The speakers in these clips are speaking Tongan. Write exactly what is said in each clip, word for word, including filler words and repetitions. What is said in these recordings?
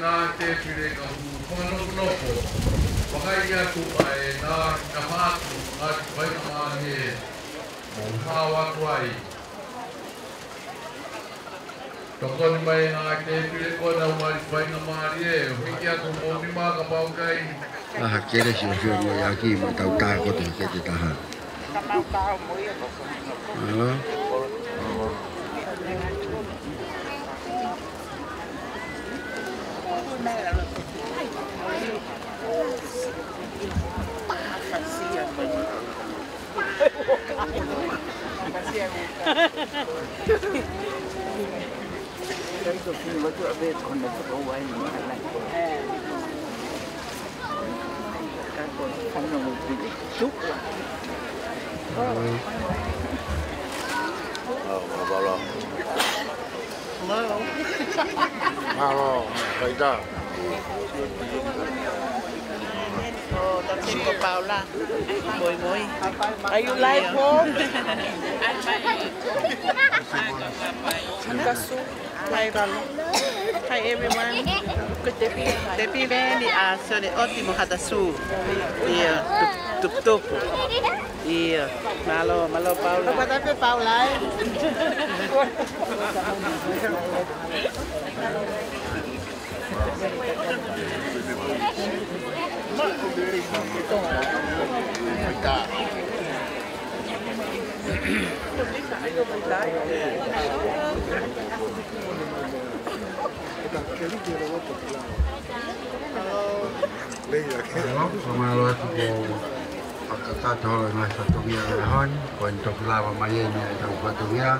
Ngaahi tēpile ka hū fakanofonofo. Vakai atu ʻa e ngaahi tafaʻaki, ngaahi faingamālie mo hao atu ai. Tokoni mai ngaahi tēpile ko ena ʻoku ngali faingamālie, ʻo hiki atu mo nima kapau ʻoku ʻi ai. ʻA e kelesi ʻo Fiona Moeaki mo tau tā koto ki he taha. Mālō. Mālō, kaitā. Oh, that's Uncle Paula. Moi, moi. Are you live, Paul? Hi, Kasu. Hi, Kalu. Hi, everyone. Good day. Tepi Veni, ʻa Sione ʻOti mo Hatasu. ʻIo, tup-, tup-, tupu. ʻIo, mālō, mālō Paula. Tupa tape Paula, ē. Mālō, mālō atu ko fakakakato holo e ngaahi fatongia ʻo e ʻaho ni, ko eni toki lava mai eni ʻetau fatongia.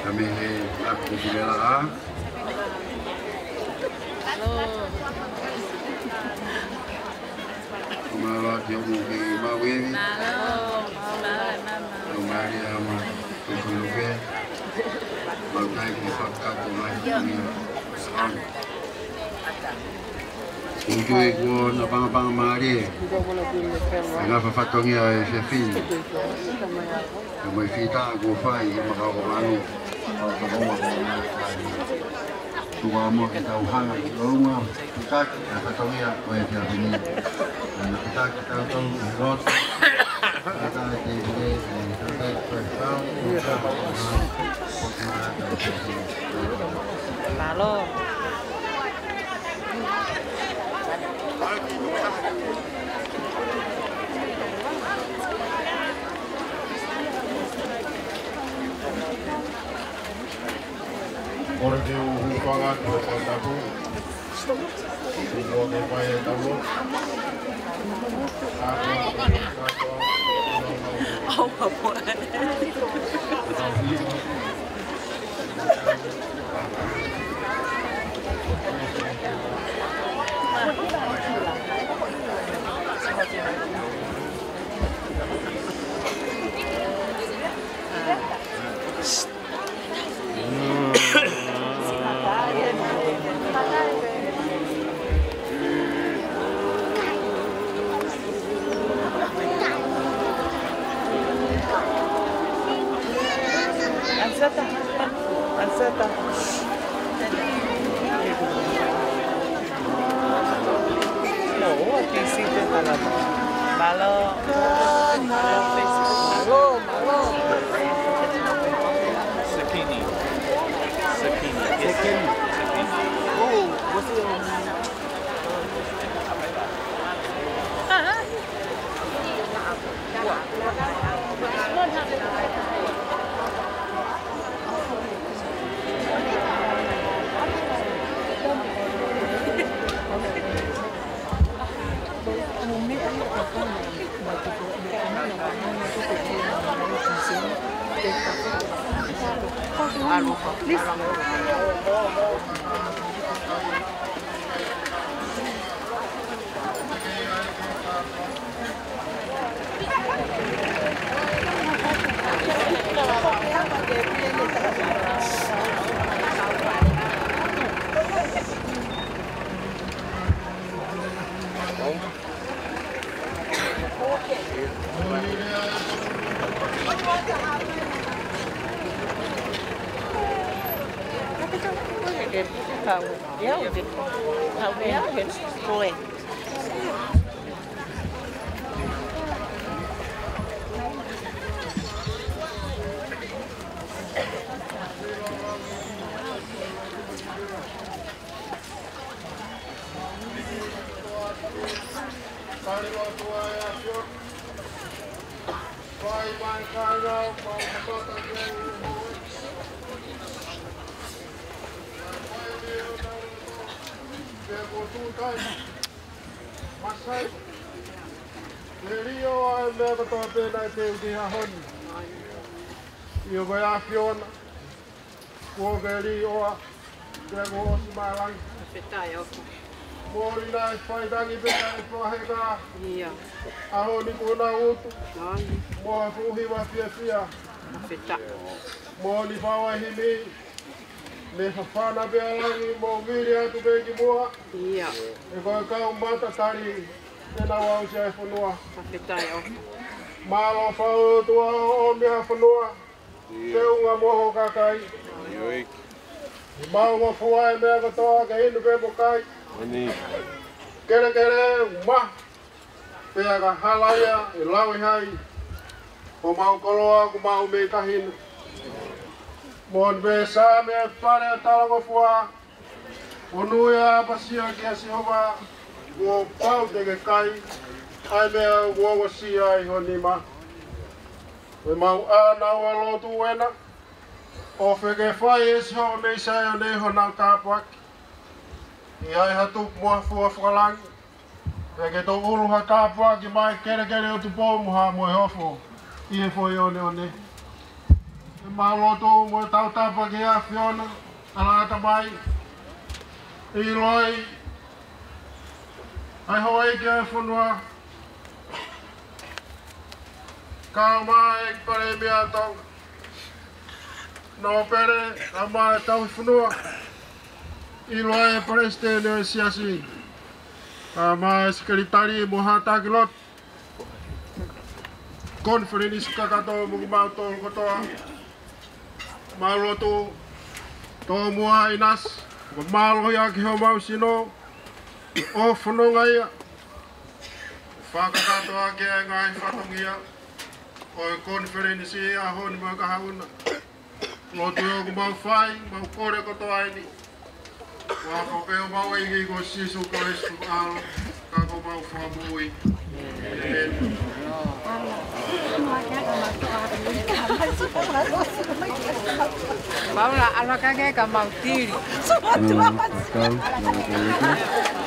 Ka mei he laku ko Sivela ā. Mālō atu ki hoʻomou kei mau evi. Mālō, mālō, mālō. Mālō, mālō. Tuku lupe. Mau tai ki fakakakato mai ki a. Utu e kuo na pangapanga mālie. Ngaahi fatongia ʻo e efiafi ni. Ka mai fita kuo fai he maka o manu. Tuku ā muʻa ke tau hanga ki ʻolunga. Taki, ʻa e fatongia ʻo e efiafi ni. ʻA e taki tau tau ki he lotu. ʻA e taki te pule, ʻa e taki te pau. Mālō. Kole ke u hūfanga atu he fakatapu. Kuo ke fai e taulo. Au, au, au. Ansata. Ansata. No, what is it that I love? Mālō. Mālō, mālō. Sakini. Sakini. Sakini. Oh, what's it? Pau. Ia, ʻoku pau ia, he ko e. Masai, ke lio ʻa e meʻa kotoa pē naʻe teu ki he ʻaho ni. ʻIo ko e ʻAfiona, kuo ke lio ʻa, pea kuo ʻosi mālangi. Fakafetaʻi ʻofa. Moʻoni naʻe faitangi pē ʻa e fakaheka. ʻIo. ʻAho ni kuo nau utu. Moʻoni. Mo ha fuʻu hiva fiefia. Fakafetaʻi. Moʻoni fāua himi. Mei fafana pē ʻa langi mo vili atu pē ki muʻa. ʻIo. He ko e kau mata tali te nau aʻusia e fonua. Fakafetaʻi ʻofa. Mālō fau ʻOtua ʻo ʻomi ha fonua. ʻIo. Teunga mo ho kakai. ʻIo. Mau ngofua e meʻa kotoa ke inu pē mo kai. Moʻoni. Kelekele uma. Pea ka hala ia ʻe lau ʻi hai, ko homau koloa ko homau meʻi taʻahine. Moʻoni pē Saame, pale ʻa e talangofua, monūʻia ʻapasia kia Sihova, kuo pau te ke kai ʻa e meʻa kuo ongosia ʻi ho nima. Ko e mau ʻānaua lotu ena, ʻofa ke fai ʻe Sihova mei Saione honau tāpuaki. ʻI ai ha tupu mo ha fua fakalangi, pea ke toʻo ʻulu ha tāpuaki mai, kelekele ʻo Tupou mo Haʻa Moheofo ʻi he foʻi ʻoneʻone. Ke mau lotu mo tautapa ki he ʻAfiona, ʻa e Tamai, ʻiloʻi ʻa e houʻeiki ʻo e fonua, kae ʻumaʻā e Palēmia ʻo Tonga, Nōpele, kae ʻumaʻā e Tauhi Fonua, ʻiloʻi e Palesiteni ʻo e Siasi, kae ʻumaʻā e Sekelitali mo e Haʻa Taki Lotu, Konifelenisi kakato mo kimautolu kotoa. Mau lotu, tomuʻa ʻinasi, ʻoku mālohi ʻaki homau sino, ʻo fononga ia, fakakakato ʻaki e ngaahi fatongia ʻo e konifelenisi ʻi he ʻaho ni mo e kahaʻu na. Lotu ʻoku mau fai, mau kole kotoa eni, ʻi he huafa pē ʻo homau ʻEiki ko Sīsū Kalaisi ko e ʻAlo, ka ko homau Fakamoʻui. ʻĒmeni. Paula, ʻalu hake ka mau tili.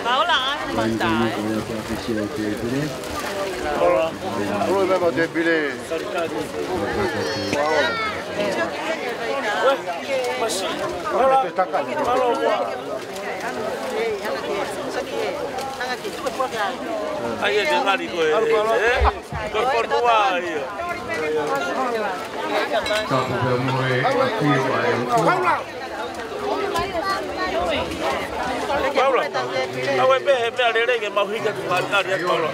Paula, ʻalu mai. Paula, ʻalu mai tēpile. Ai, e te ngali ko e, e? Ko e fonua ia. Tapu pea mo e ʻafio ʻa e ʻOtua. Paula, ʻoua ʻe pehē meʻa lelei ke mau hiki atu fakakali atu, Paula.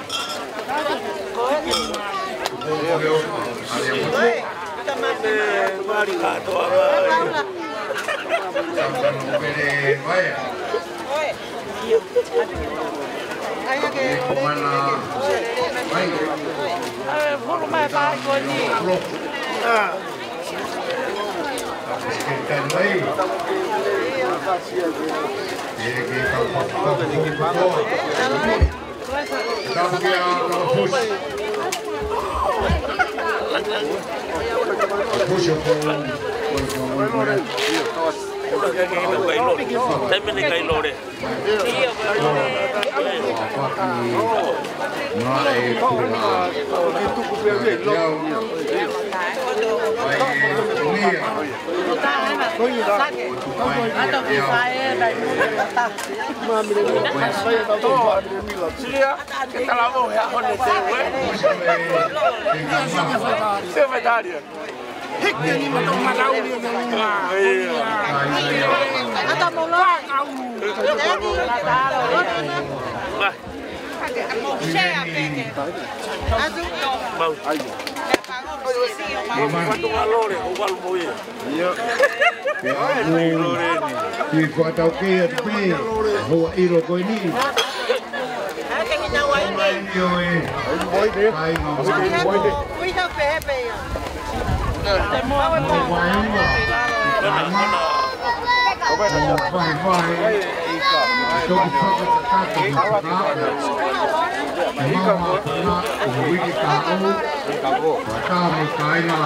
Taimi ni kai lore. Silia, ke talavou he ʻaho ni te ue. Secretary. Hiki ni ma tau manau ni e nunga. Ata mo loa. Fakau. Share peke. Azu. Mau. Ia. Ke ʻamu ki he fakataukei atu pē, hoa ʻilo ko eni. Io e. Kai ngā mani. Ui hau pē he pē ia. Mo e vaeua. Mo e vaevae. Toki fakakakato. Mo e mama puna. Mo e wiki kaʻu. Mata mo kaila.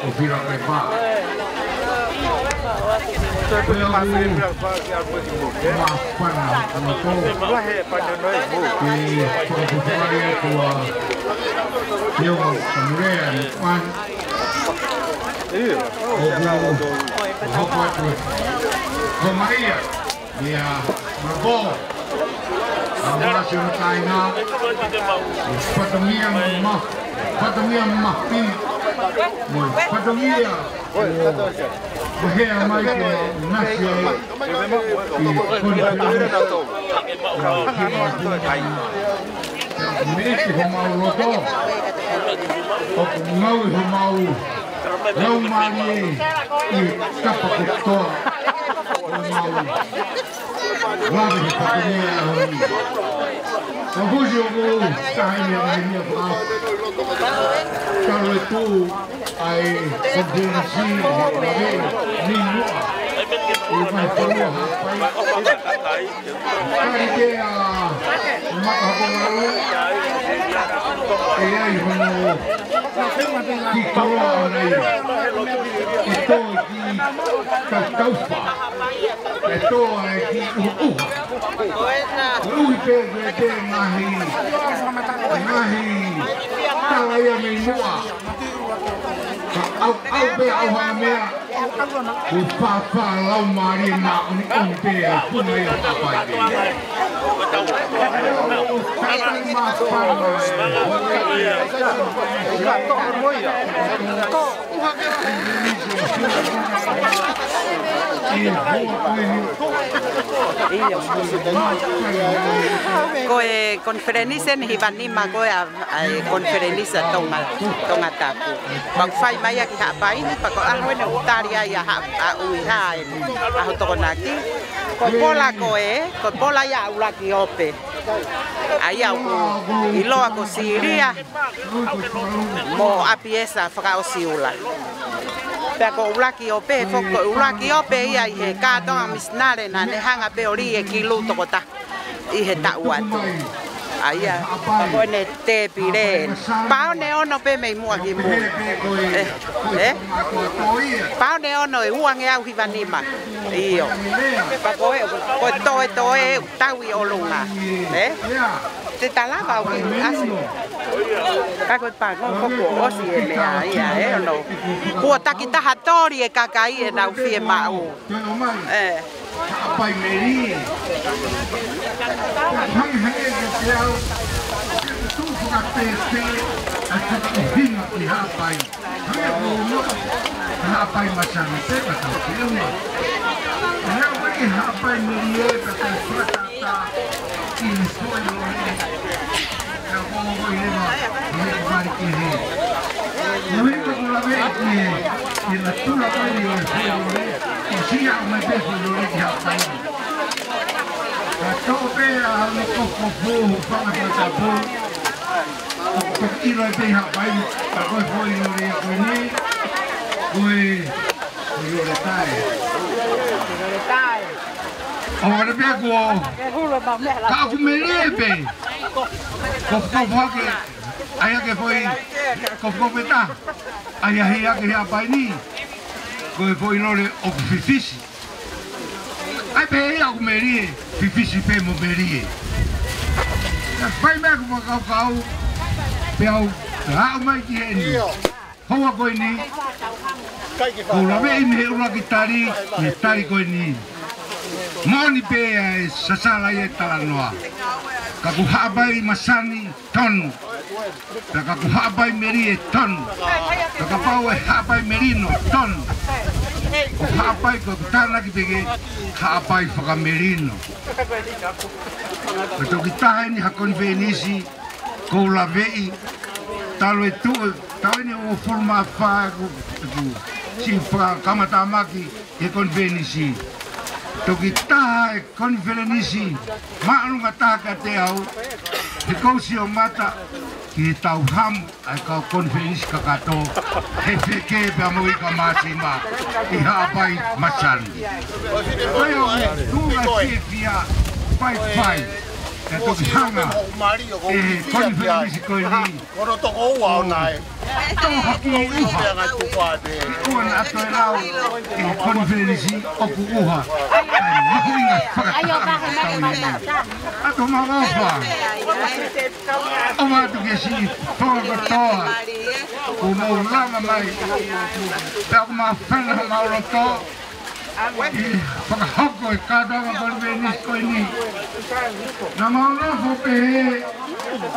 ʻO fila pepa. Pea ʻoku mafana ʻo tō. Ke fakafufai atu ʻa Teo Samurea ni pan. ʻOku hoko atu. Ko Maria. Ia, mabo. Mabo si o na kāinga. Fatongia ma, fatongia mafi. Mo e fatongia. Mo e hea mai ke nasi ai. ʻI kona mei ki homau loto. ʻOku ngāue homau laumālie ʻi he kapa kotoa. Homau lave he fatongia ʻaho ni. Ka fusi ʻoku taha ia mai ia pa. Talo e tū ai konferenisi ʻo e ni mua. ʻI mai fanua Haʻapai. Kari te a maka hoko ngalu. E ai hono ki koloa nei. E tō ki tautaufa. E tō ai ki uhuha. Ui pē pē pē ngahi. Ngahi. Tala ia mei mua. Ka au, au pē au ha mea. Ko fāfā laumālie māʻoniʻoni pē ʻa e funga ia Haʻapai. Haʻapai māfana. Ko e konifelenisi eni hiva nima ko e ʻa, ʻa e konifelenisi ʻa Tonga, Tongatapu. Pea ʻoku fai mai ia ki Haʻapai ni, pea ko e ʻaho eni ʻoku tali ai ʻa Haʻa, ʻa ʻUiha eni, ʻa ho Tokonaki. Ko e pola ko ē, ko e pola ia ʻa ʻUluaki Ope. ʻA ia ʻoku ʻiloa ko Silia mo ʻApiesa Fakaʻosiʻula. Pea ko ʻUluaki Ope, foki ko ʻUluaki Ope ia ʻi he kātoanga misinale naʻa ne hanga pē ʻo lī e kilu toko taha ʻi he taʻu atu. ʻA ia, pea ko ʻene tēpile. Paone ono pē mei muʻa ki muʻa. ʻE, ʻe? Paone ono ʻe uangeau hiva nima. ʻIo. Pea ko e, ko e toe toe tau ʻi ʻolunga. ʻE? Te ta lava ʻo kiʻi ʻasi. Ka ko e pango ko kuo ʻosi e meʻa ia ʻe ono. Kuo takitaha toli e kakai ʻenau fiemaʻu. ʻE. Haʻapai melie. Hai hai e ke au. Tuʻu fakapēpē ʻa e fakaʻuhinga ki Haʻapai. Hai e kuo mo Haʻapai masani pē ka tau ke uma. Lea mai ki Haʻapai melie ka tau fakatata ki he foʻi lole. Ka ko ko i leva, ko he ko mari ki he. Ko he ko ko lave ki he, ki he natula mai ʻo e foʻi lole, ʻo sia mai pē foʻi lole ki Haʻapai. Ka tō pē ʻa hono kofo fou, fanga fanga tapu. ʻOku toki ʻilo pē Haʻapai, ka ko e foʻi lole ia ko eni, ko e foʻi lole tae. ʻO ʻale pē kuo, ka ʻoku melie pē. Ko, ko, ko hake, ʻai hake foʻi, ko, ko peta, ʻai ahi hake Haʻapai ni, ko e foʻi lole ʻoku fifisi. ʻAi pē ia ʻoku melie, fifisi pē mo melie. Ka fai meʻa ko fakakaukau, pea u, ka aʻu mai ki heni. Houa ko eni, ʻoku ou laveʻi mei he ʻuluaki tali, mei he tali ko eni. Moʻoni pē ʻa e sasala ʻi he talanoa. Ka ko Haʻapai masani, tonu. Pea ka ko Haʻapai melie, tonu. Pea kapau ʻe Haʻapai melino, tonu. Ko Haʻapai ko e tānaki pē ke Haʻapai fakamelino. Ko e toki taha eni ha konifelenisi, ʻoku ou laveʻi, talu e tuʻu, Taʻu ʻeni ʻe uofulu mā fā ʻeku, ʻeku siʻi fakakamatamaki he konifelenisi. Toki taha e konifelenisi māʻolunga taha kiate au, he ʻoku ou sio mata ki he tau hamu ʻa e kau konifelenisi kakato, he fekē pea mo Ika Māsima ʻi Haʻapai Masani. Ko ia ʻoku ou fiefia faifai, ʻe toki hanga ʻe he konifelenisi ko eni. Ko e toko ua ʻona ē. Tau haki ʻi ʻuha. Kuo na toe lau ʻe he konifelenisi ʻoku ʻuha. ʻA e mahuʻinga fakataha ʻo e tau eni. ʻOku mau ʻofa. ʻOfa atu ki he siʻi Tonga kotoa. Kuo mau lava mai. Pea ʻoku mau fana mau loto. ʻI he fakahoko e kātoanga konifelenisi ko eni. Naʻa mau nofo pehē,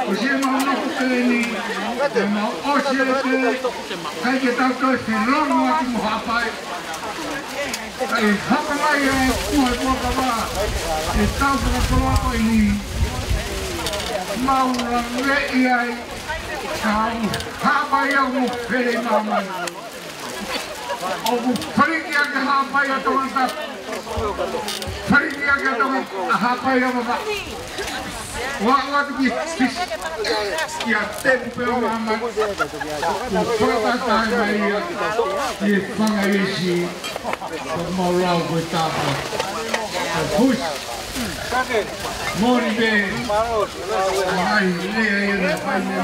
ʻosi ʻemau nofo pehē ni, naʻa mau ʻosi ʻe pehē, ʻikai ke tau toe felongo atu mo Haʻapai. Kae hoko mai e kuhe kuakava, e tau fakakoloa ko eni. Mau laveʻi ai, kau Haʻapai au mo Fele Māmani. ʻOku faliki ake Haʻapai ʻa Tongatapu. Faliki ake ʻa Tonga, ʻa Haʻapai ʻa Vavaʻu. Ua ua tuki fis. Ia tepu pē ʻo Māmani. ʻOku fakataha mai ia. ʻI he fanga isi. ʻOku mau lau ko e tapa. Ko e fusi. Mori pē. Ai, lea ia na fai mea.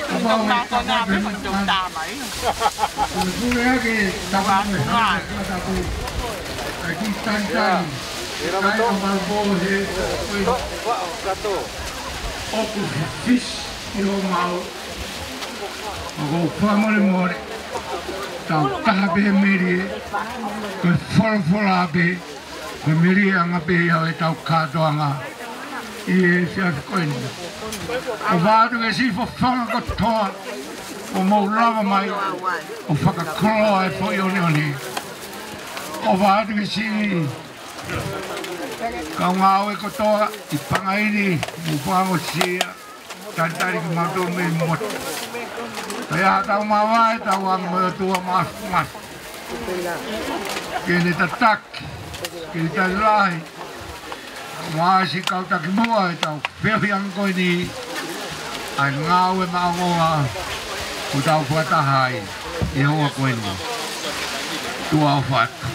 Kapau ʻe tapa pē. Pule ake, tapa pē. Ai, ki tangitani. Kai o Malpo he. ʻOku fis ʻi ho mau. ʻOku fakamolemole. Tau kaha pē he melie. Ko e folofola pē. Ko e melie ʻanga pē ia ʻo e tau kātoanga ʻi he efiafi ko eni. ʻOfa atu ki he siʻi Fofonga kotoa ʻoku mou lava mai ʻo fakakoloa e foʻi ʻoneʻone. ʻOfa atu ki he siʻi kau ngāue kotoa ʻi Pangaini mo Pangosia. Talitali kimautolu mei motu. Pea tau māvae, tau anga mo e ʻOtua Māfimafi ke ne tataki, ke ne tali lahi. Masi kau taki muʻa e tau feohi ʻanga ko eni, ʻa e ngāue maʻongoʻonga ʻoku tau fakataha ai ʻi he houa ko eni. Tuʻa ʻofa atu.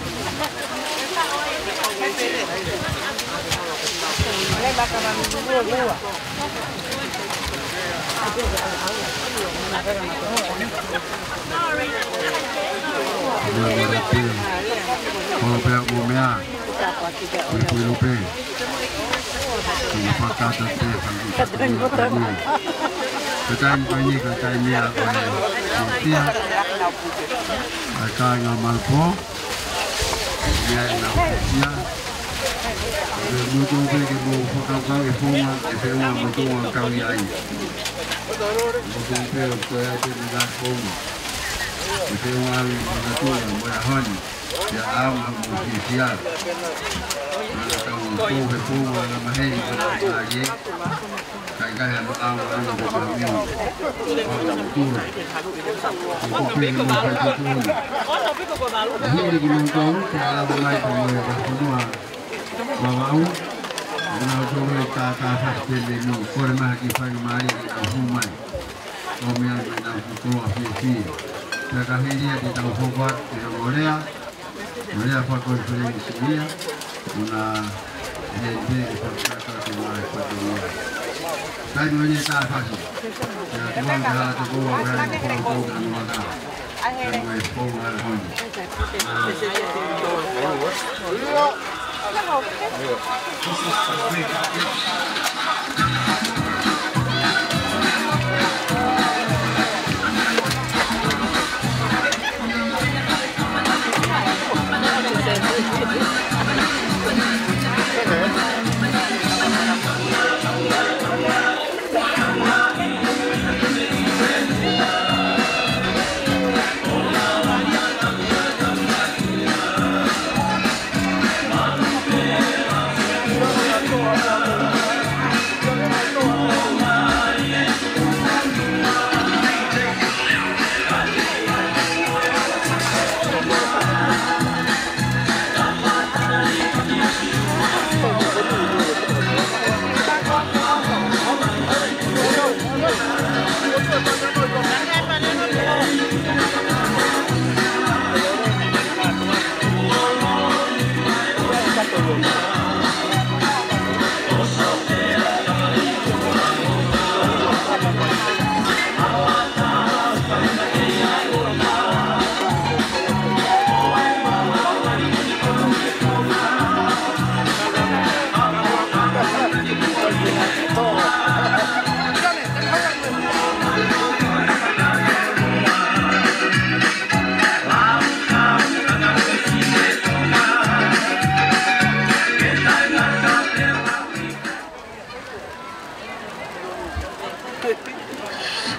Holo pē ʻa e mea. Pui pui lupe. Pui fakata te, pui fakata te. Ko e taimi ko eni, ko e taimi ia ko e tia. ʻA e kāinga Malpo. Ia ʻi he ʻaho ni. Mou tuʻu pē ke mou fakakaukau e founga, e founga mou tuʻu ʻo kau ai. Mou tuʻu pē ʻo kau ai pē mei he founga. E founga ʻa e mou tuʻu mo e ʻaho ni. Ia ʻaonga mo fiefia. Mou tau tō he founga ʻa e maheni mo e ʻaonga. Kai kai ano au ano ko mami. Au kura. Ko pele mo kai ko kura. Hili ki mau kau, ke ala mai ko mo e ka fonua. Vavau. Ana o toro e ta ta fasi pele mo. Kore maha ki fai mai ke ka hu mai. Ko mea me na ko kua fie fie. Ka ka hili a te tau fofa, te o lea. Lea fakakonifelenisi ia, ʻo na hei pē ke fakakaka ke mai fakakaka. Kai mo ne tā fasi. Ia te mau te hala te koa, ʻo rai mo kua kua ka no mata. Kai mo e fou hala honi.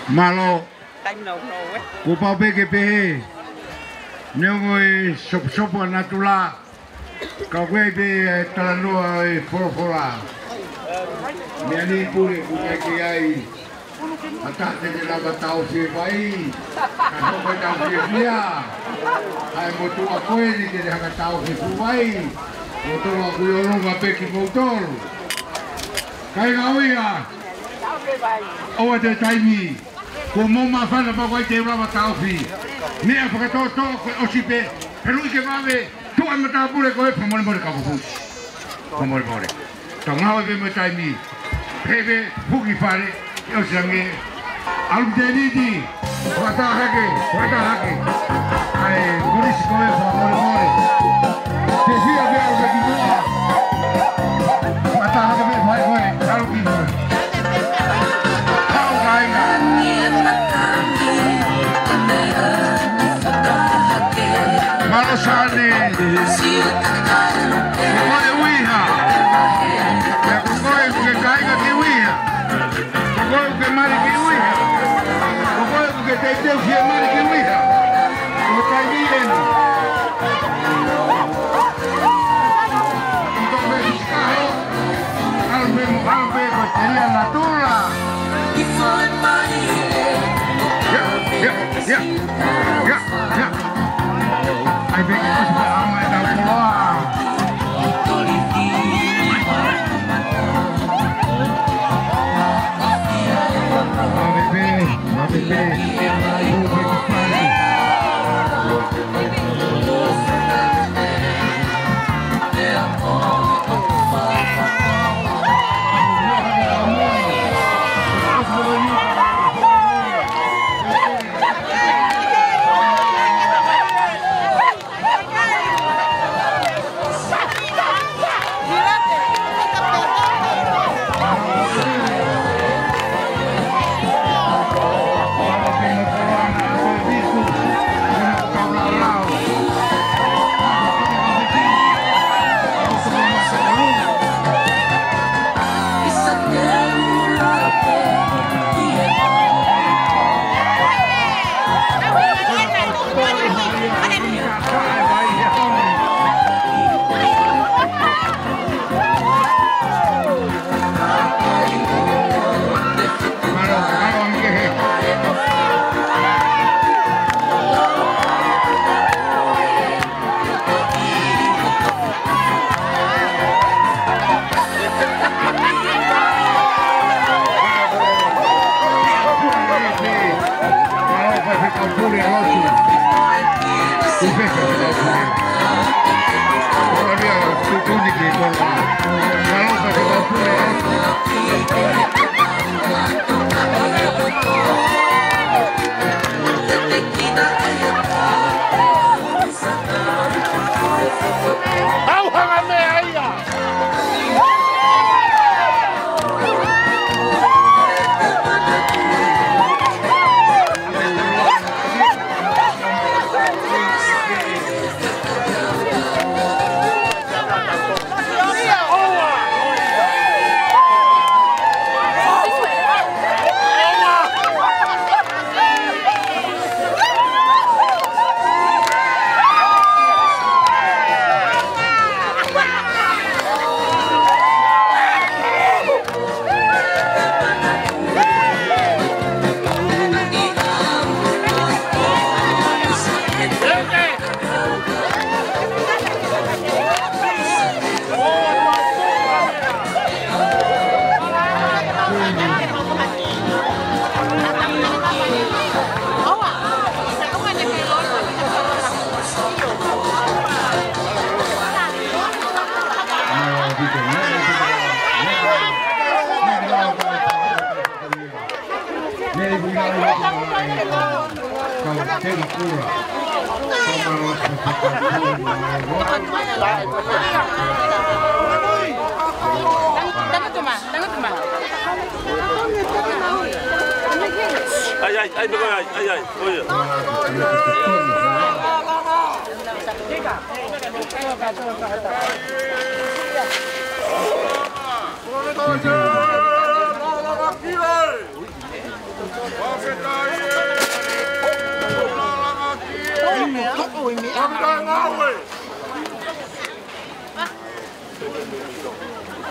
Mālō. Kuo pau pē ke pehē, neongo e soposopo ʻa natula, ka ʻoku ʻi ai pē e talanoa ʻo e folofola. Meʻa ni, pule, ʻoku ʻikai ke ʻi ai ha taha te ne lava taʻofi e vai, ka hoko e taʻofi e fia. ʻA e motuʻa ko eni te ne hanga taʻofi e fuʻu vai. Motuʻa, ʻoku ʻi ʻolunga pē kimoutolu. Kāinga ʻuhinga, ʻoua te taimi. Kuo mou māfana pea ʻoku ʻikai te u lava taʻofi. Meʻa fakatoʻotoʻo ko e ʻosi pē. He luʻi ke vave, tuʻa matāpule ko e, fakamolemole ka ko fusi. Fakamolemole. Tau ngāue pē mo e taimi. Pehē pē, puke fale, ʻe ʻosi ange. ʻAlu ki he tēniti. Fakataha hake, fakataha hake. ʻAi, kolisi ko e, fakamolemole. Te fia pē ʻalu ki muʻa. Fakataha hake pē, fai ko e, ʻalu ki muʻa. Mālō Sane. Ko koe ʻuhinga. Ko koe ʻoku ke kāinga ki ʻuhinga. Ko koe ʻoku ke mali ki ʻuhinga. Ko koe ʻoku ke teuteu fiemālie ki ʻuhinga. Ko e taimi eni. Ko e fisikaho. ʻAlu pē mo, ʻalu pē ko e telia natula. Ia, ia, ia, ia, ia. ʻAi pē ke ʻosi pē ʻa e tau koloa. Mā pē pē, mā pē pē. Tena kula. Ai, ai, ai, ai, ai, ai, ʻo ia.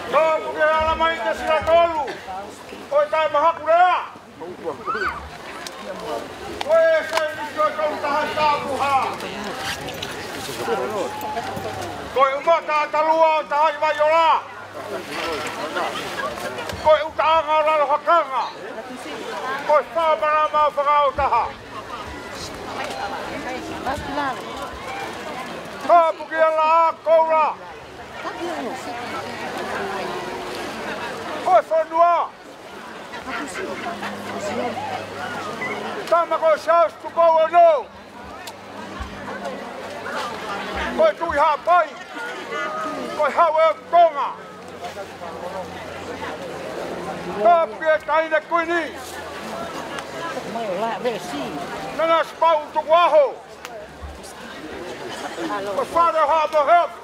Tō ke ala mai te sila tolu. Ko e taʻe mahaku lea. Ko e sai ni ko e tolu taha tapu ha. Ko e uma tatalua ʻo Tahaʻi Vaiola. Ko e utaʻanga ʻo Lalo Hakanga. Ko e fā malama ʻo Fakaʻotaha. Tapu ki he laʻā koula. Ko e fonua. Tama ko Charles Tupou Ono. Ko e Tuʻi Haʻapai. Ko e Hau ʻo Tonga. Tapu ki he Taʻahine Kuini. Nanasipauʻu Tukuʻaho. Ko Fale ʻo Haʻa Moheofo.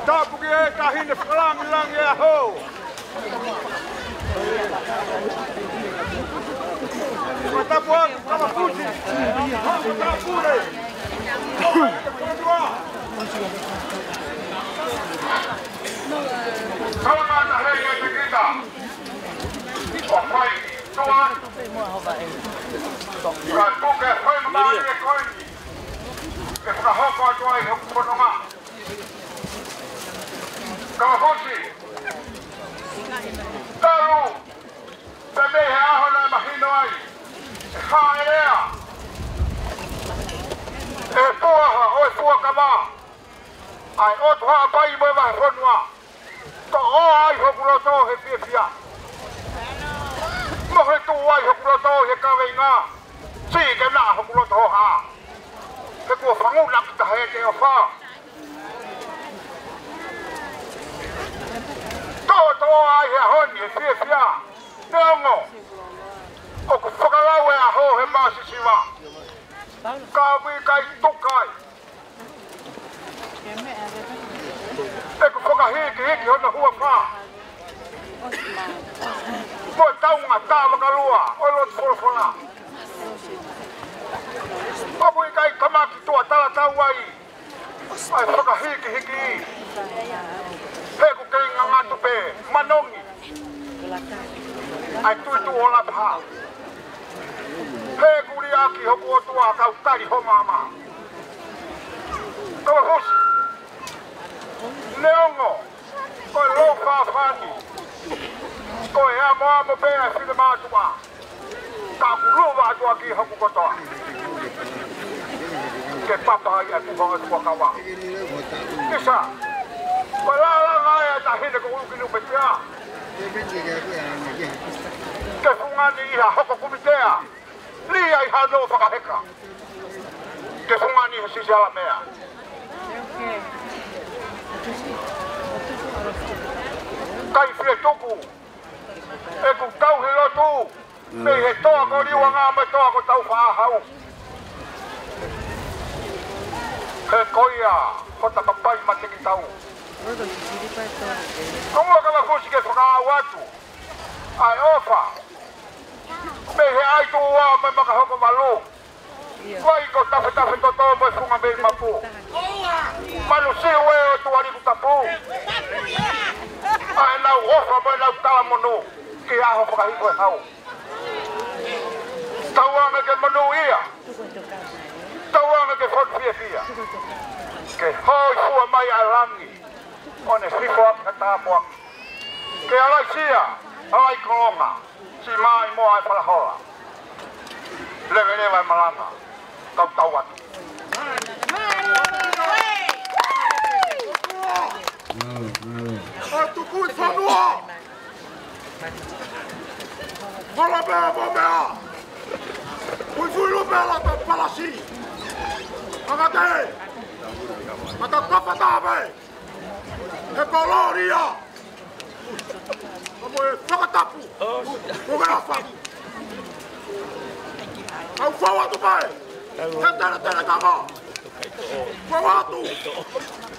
Tapu ki he Taʻahine Fakalangilangi ʻo e ʻAho. Ko e tapu atu, Kalafusi. Tapu le. Kalamata hei e te kita. ʻO fai tua. Ka tuku e fai mamaʻo e koe. Ke fakahoko atu ai hoku fononga. Kalafusi. Talu. Pea mei he ʻaho naʻe mahino ai ʻe Haʻelea, ʻe Tuʻaha ʻo e Fuakava, ʻa e ʻOtu Haʻapai mo e Vahefonua, toʻo ai hoku loto he fiefia. Mo he tuʻu ai hoku loto he kaveinga, siʻi ke naʻa hoku loto hoha. He kuo fanguna ki tahi ʻe he ʻofa. Toʻotoʻo ai he ʻaho ni he fiefia. Neongo ʻoku fakalau e ʻaho he Māsisiva, ka ʻoku ʻikai tuku ai ʻeku fakahikihiki hono huafa mo e taunga tā vakalua ʻo e lotu folofola. ʻOku ʻikai kamaki tuʻa talatau ai ʻa e fakahikihiki he ʻoku kei ngangatu pē manongi ʻa e tuituʻu ʻo Lapaha. He ʻoku liʻaki hoku ʻOtua kau tali ho maama. Kalafusi. Neongo ko e lou fāfani, ko e amoamo pē ʻa e finemātuʻa, ka ʻoku luva atu ʻaki hoku kotoa ke papa ai ʻa e kuonga ʻo e fuakava. Kisa, ko e lālanga ʻa e Taʻahine ko ʻUlukinupetia ke fungani ʻi ha hoko kumitea, lī ai hano fakaheka ke fungani he Siasi ʻAlamea. Kai fie tuku ʻeku tauhi lotu mei he toa ko Liuanga mo e toa ko Taufaʻāhau. He ko ia ko e takapai mate ki tau. Ko muʻa Kalafusi ke fakaʻau atu ʻa e ʻofa mei he ʻAituʻua mo e Makahokovalu. Vai ko Tafetafe Toto mo e Funga Mei Mapu. Manu Siu ē ʻo Tuʻalikutapu. ʻA ʻenau ʻofa mo ʻenau talamonū ki he ʻaho fakahiko e hau. Tauange ke monūʻia. Tauange ke fonu fiefia. Ke hōifua mai ʻa e langi ʻo ne fifo ʻaki ha tāpuaki. Ke alaisia, alai kolonga, siʻi maʻimoa e falahola. Leveleva e malanga, kau tau atu. Mālō, mālō. ʻA tuku e fonua. Ko e meʻa. Fuifui lupe ala ta palasi. Angake. Maka kapa tave. E kolōlia. Ka mo e fakatapu. Ko e meʻa fa. Kau fau atu mai. He tana tana kama. Fau atu.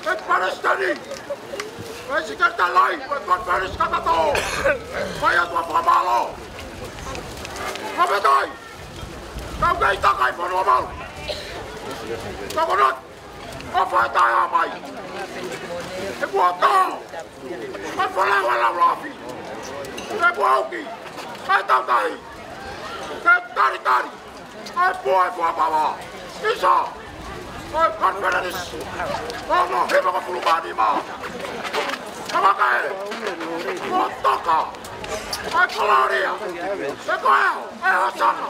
He palesiteni. He sekelitali. He konifelenisi kakato. Fai atu ʻa e fakamālō. Ka me tai. Kau kei takai fonua malu. Ka ko nat. ʻO fai taʻe ʻā mai. He kuo tō. ʻA e fala wala lafi. He kuo uki. ʻA e tautai. Ke talitali. ʻA e pua e pua pava. ʻIsa. ʻA e konifelenisi. ʻO no hima ka pulu mani ma. Ka maka e. Kuo toka. ʻA e kolōlia. He ko e. ʻA e hosana.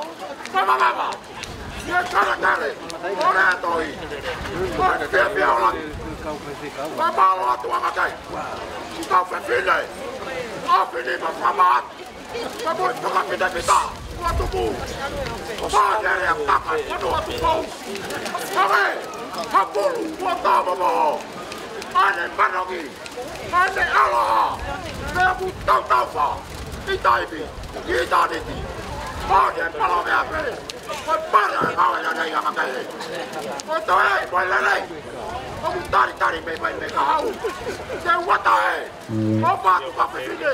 Mama mama. Ia kare kare, ʻo e tohi. ʻO e fiefia ʻo langi. Mālō atu ʻa makai. Kau fefine. ʻOfi ni ma fama atu. Ka mo e fakapitapita. Ua tuku. Pānele ʻa kaka. Manu atu kou. Kame. Hapulu. Ua tama moho. ʻAne manongi. ʻAne aloha. Pea ku tautaufa. ʻI taimi. ʻI tāniti. ʻAne palo mea pē. Ko e pala e kau e lelei ʻa makai. Ko e toe, ko e lelei. ʻOku talitali mei mai mei ka hau. Te uata e. ʻO patu ka fefine.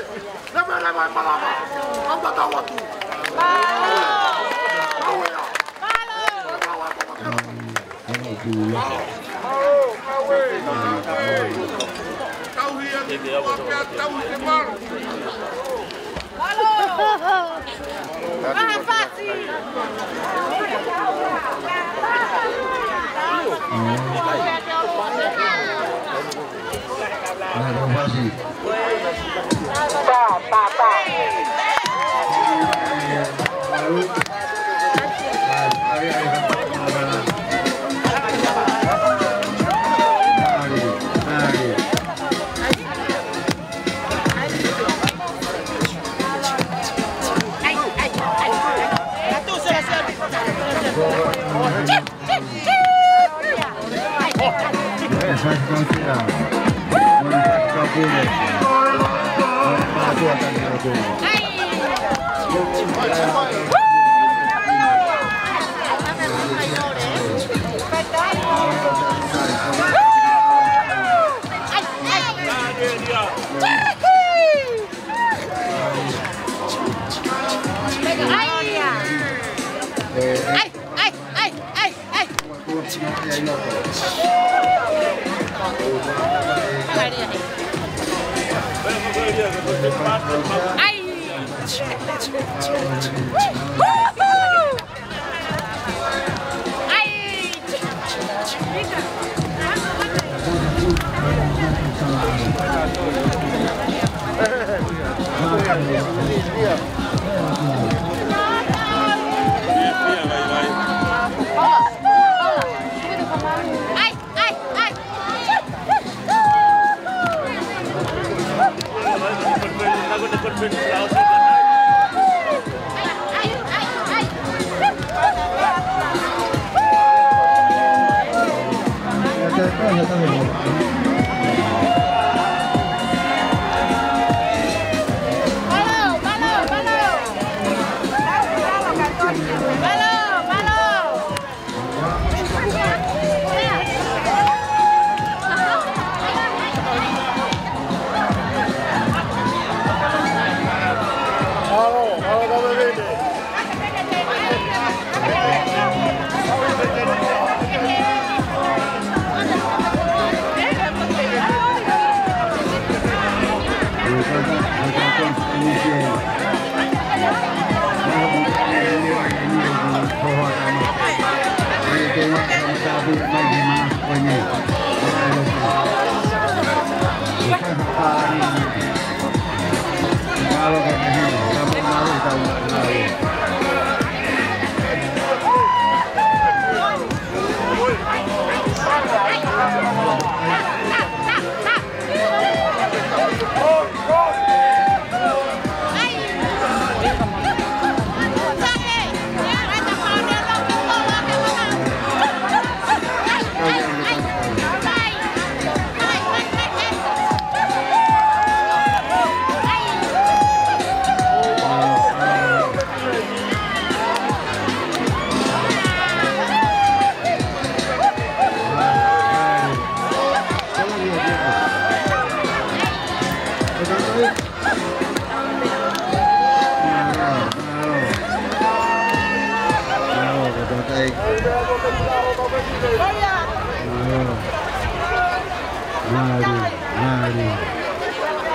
Leve leve e malama. ʻOku tatau atu. Kau ia. Kau ia. Kau ia. Kau ia.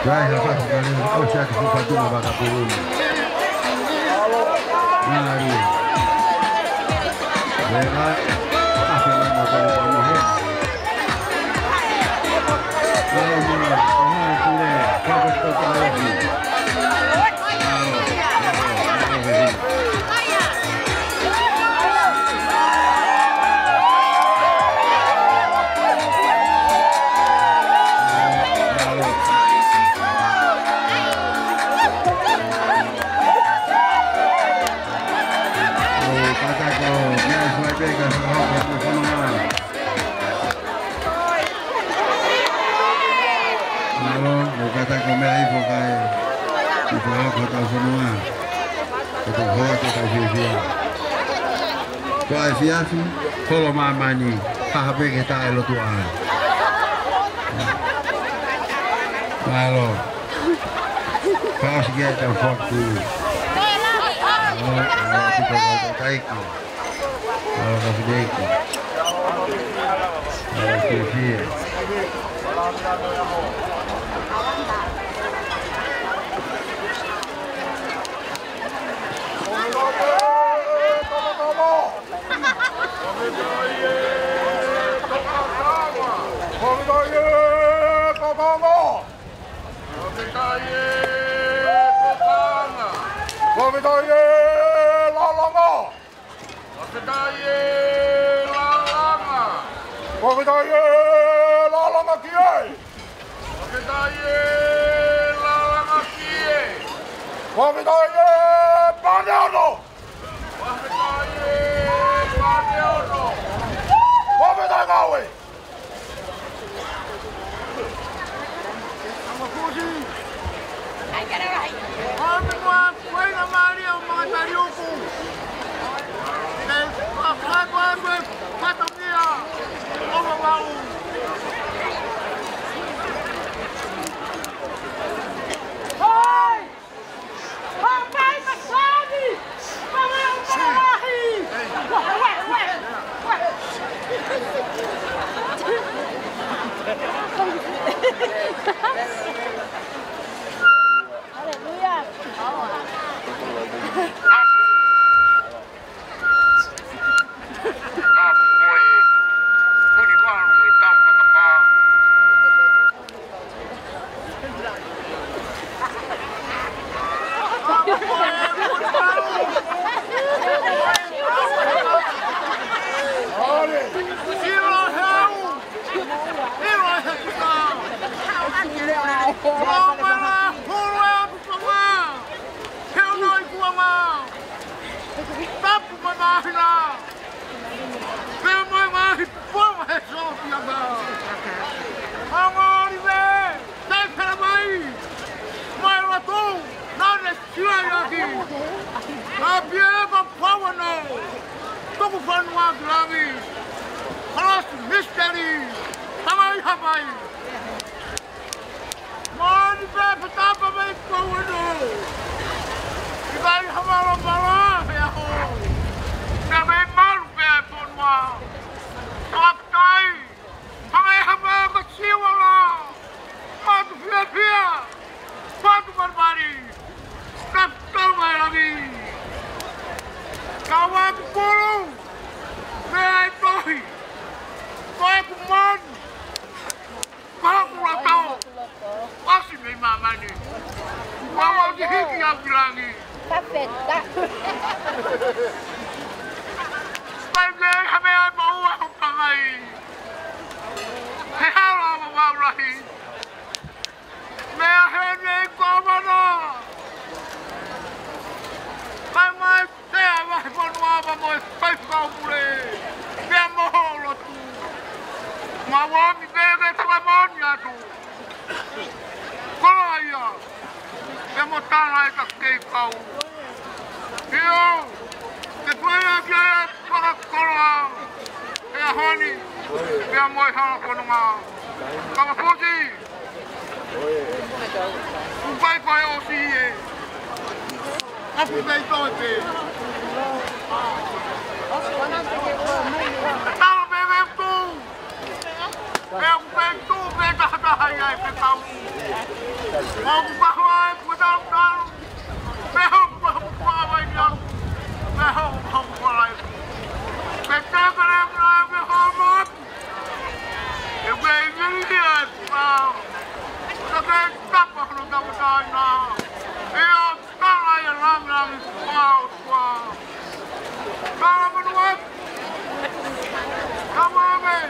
Rai ha fatu kale, ʻosi ʻaki fuʻu fatunga fakapulumi. Mālie. Lelei, ʻafe mai mo tau pano he. Mālie, ʻohana kule, fakakoto kale. Mālie, mālie, mālie. Mālō, ʻoku kātaki ʻo meʻa hifo kae ʻi he fakahoko hotau fonua. Ke tau hoa, ke tau fiefia. Ko e efiafi, holo māmani, haʻu pē ke taʻelotu ai. Mālō. Fakaʻosi ki ai ʻetau foaki. Mālō, mālō, tiko kau taiki. Mālō, ka fineiki. Mālō, fiefia. Fakafetaʻi e Lalanga. Fakafetaʻi e Lalanga kie. Fakafetaʻi e Lalanga kie. Fakafetaʻi e Paneono. Fakafetaʻi e Paneono. Fakafetaʻi e Ngāue. Tapu mai māhina. Pea mai māhi pua he sō pia mā. Mangori me, tei pera mai. Mai lotu, nane siai aki. Ka pia e ka pau anō. Tuku fanua ki langi. Kalas misteri. Tamai hapai. Mālō pē pe tapa mai kouano. ʻIkai ha malamala he ʻaho. Pea mei malu pē ʻa e fonua. Fakafetaʻi. Hanga ʻe hanga ko siwala. Matu fiefia. Matu malimali. Ka tau mai langi. Ka wa kukulu. Mea e tohi. Ko e kumon. Ko hoku loto, ʻosi mei māmani. Kuo u ʻosi hiki au ki langi. Fakafetaʻi. Pai ke ha meʻa maua ho pangai. He hala ʻo Vavaʻu Lahi. Meʻa heni ko mana. Mai mai. Pea vahefonua mo e faifekau pule. Pea mo ho lotu. Mau ʻomi pē ke fakamoʻoni atu. Koloa ia. Pea mo tala e ka kei kau. ʻIo. Ke fai ʻaki e fakakoloa. ʻE ʻaho ni. Pea mo e hala fononga. Kama futi. Upai ko e ʻosi ē. Apu pei toe pē. Tau pē me tu. Pea ʻoku pē tuʻu pē tahataha ia ʻi he fekau. ʻOku pahua e kuo talu talu. Pea hoku pahua vai ia. Pea hoku pahua vai. Pea taka le mea me homo. E me i ni ia e pau. Taka e tapa hono tapa taina. E o Tala ia langilangi ʻOtua, ʻOtua. Tala manu atu. Tala manu.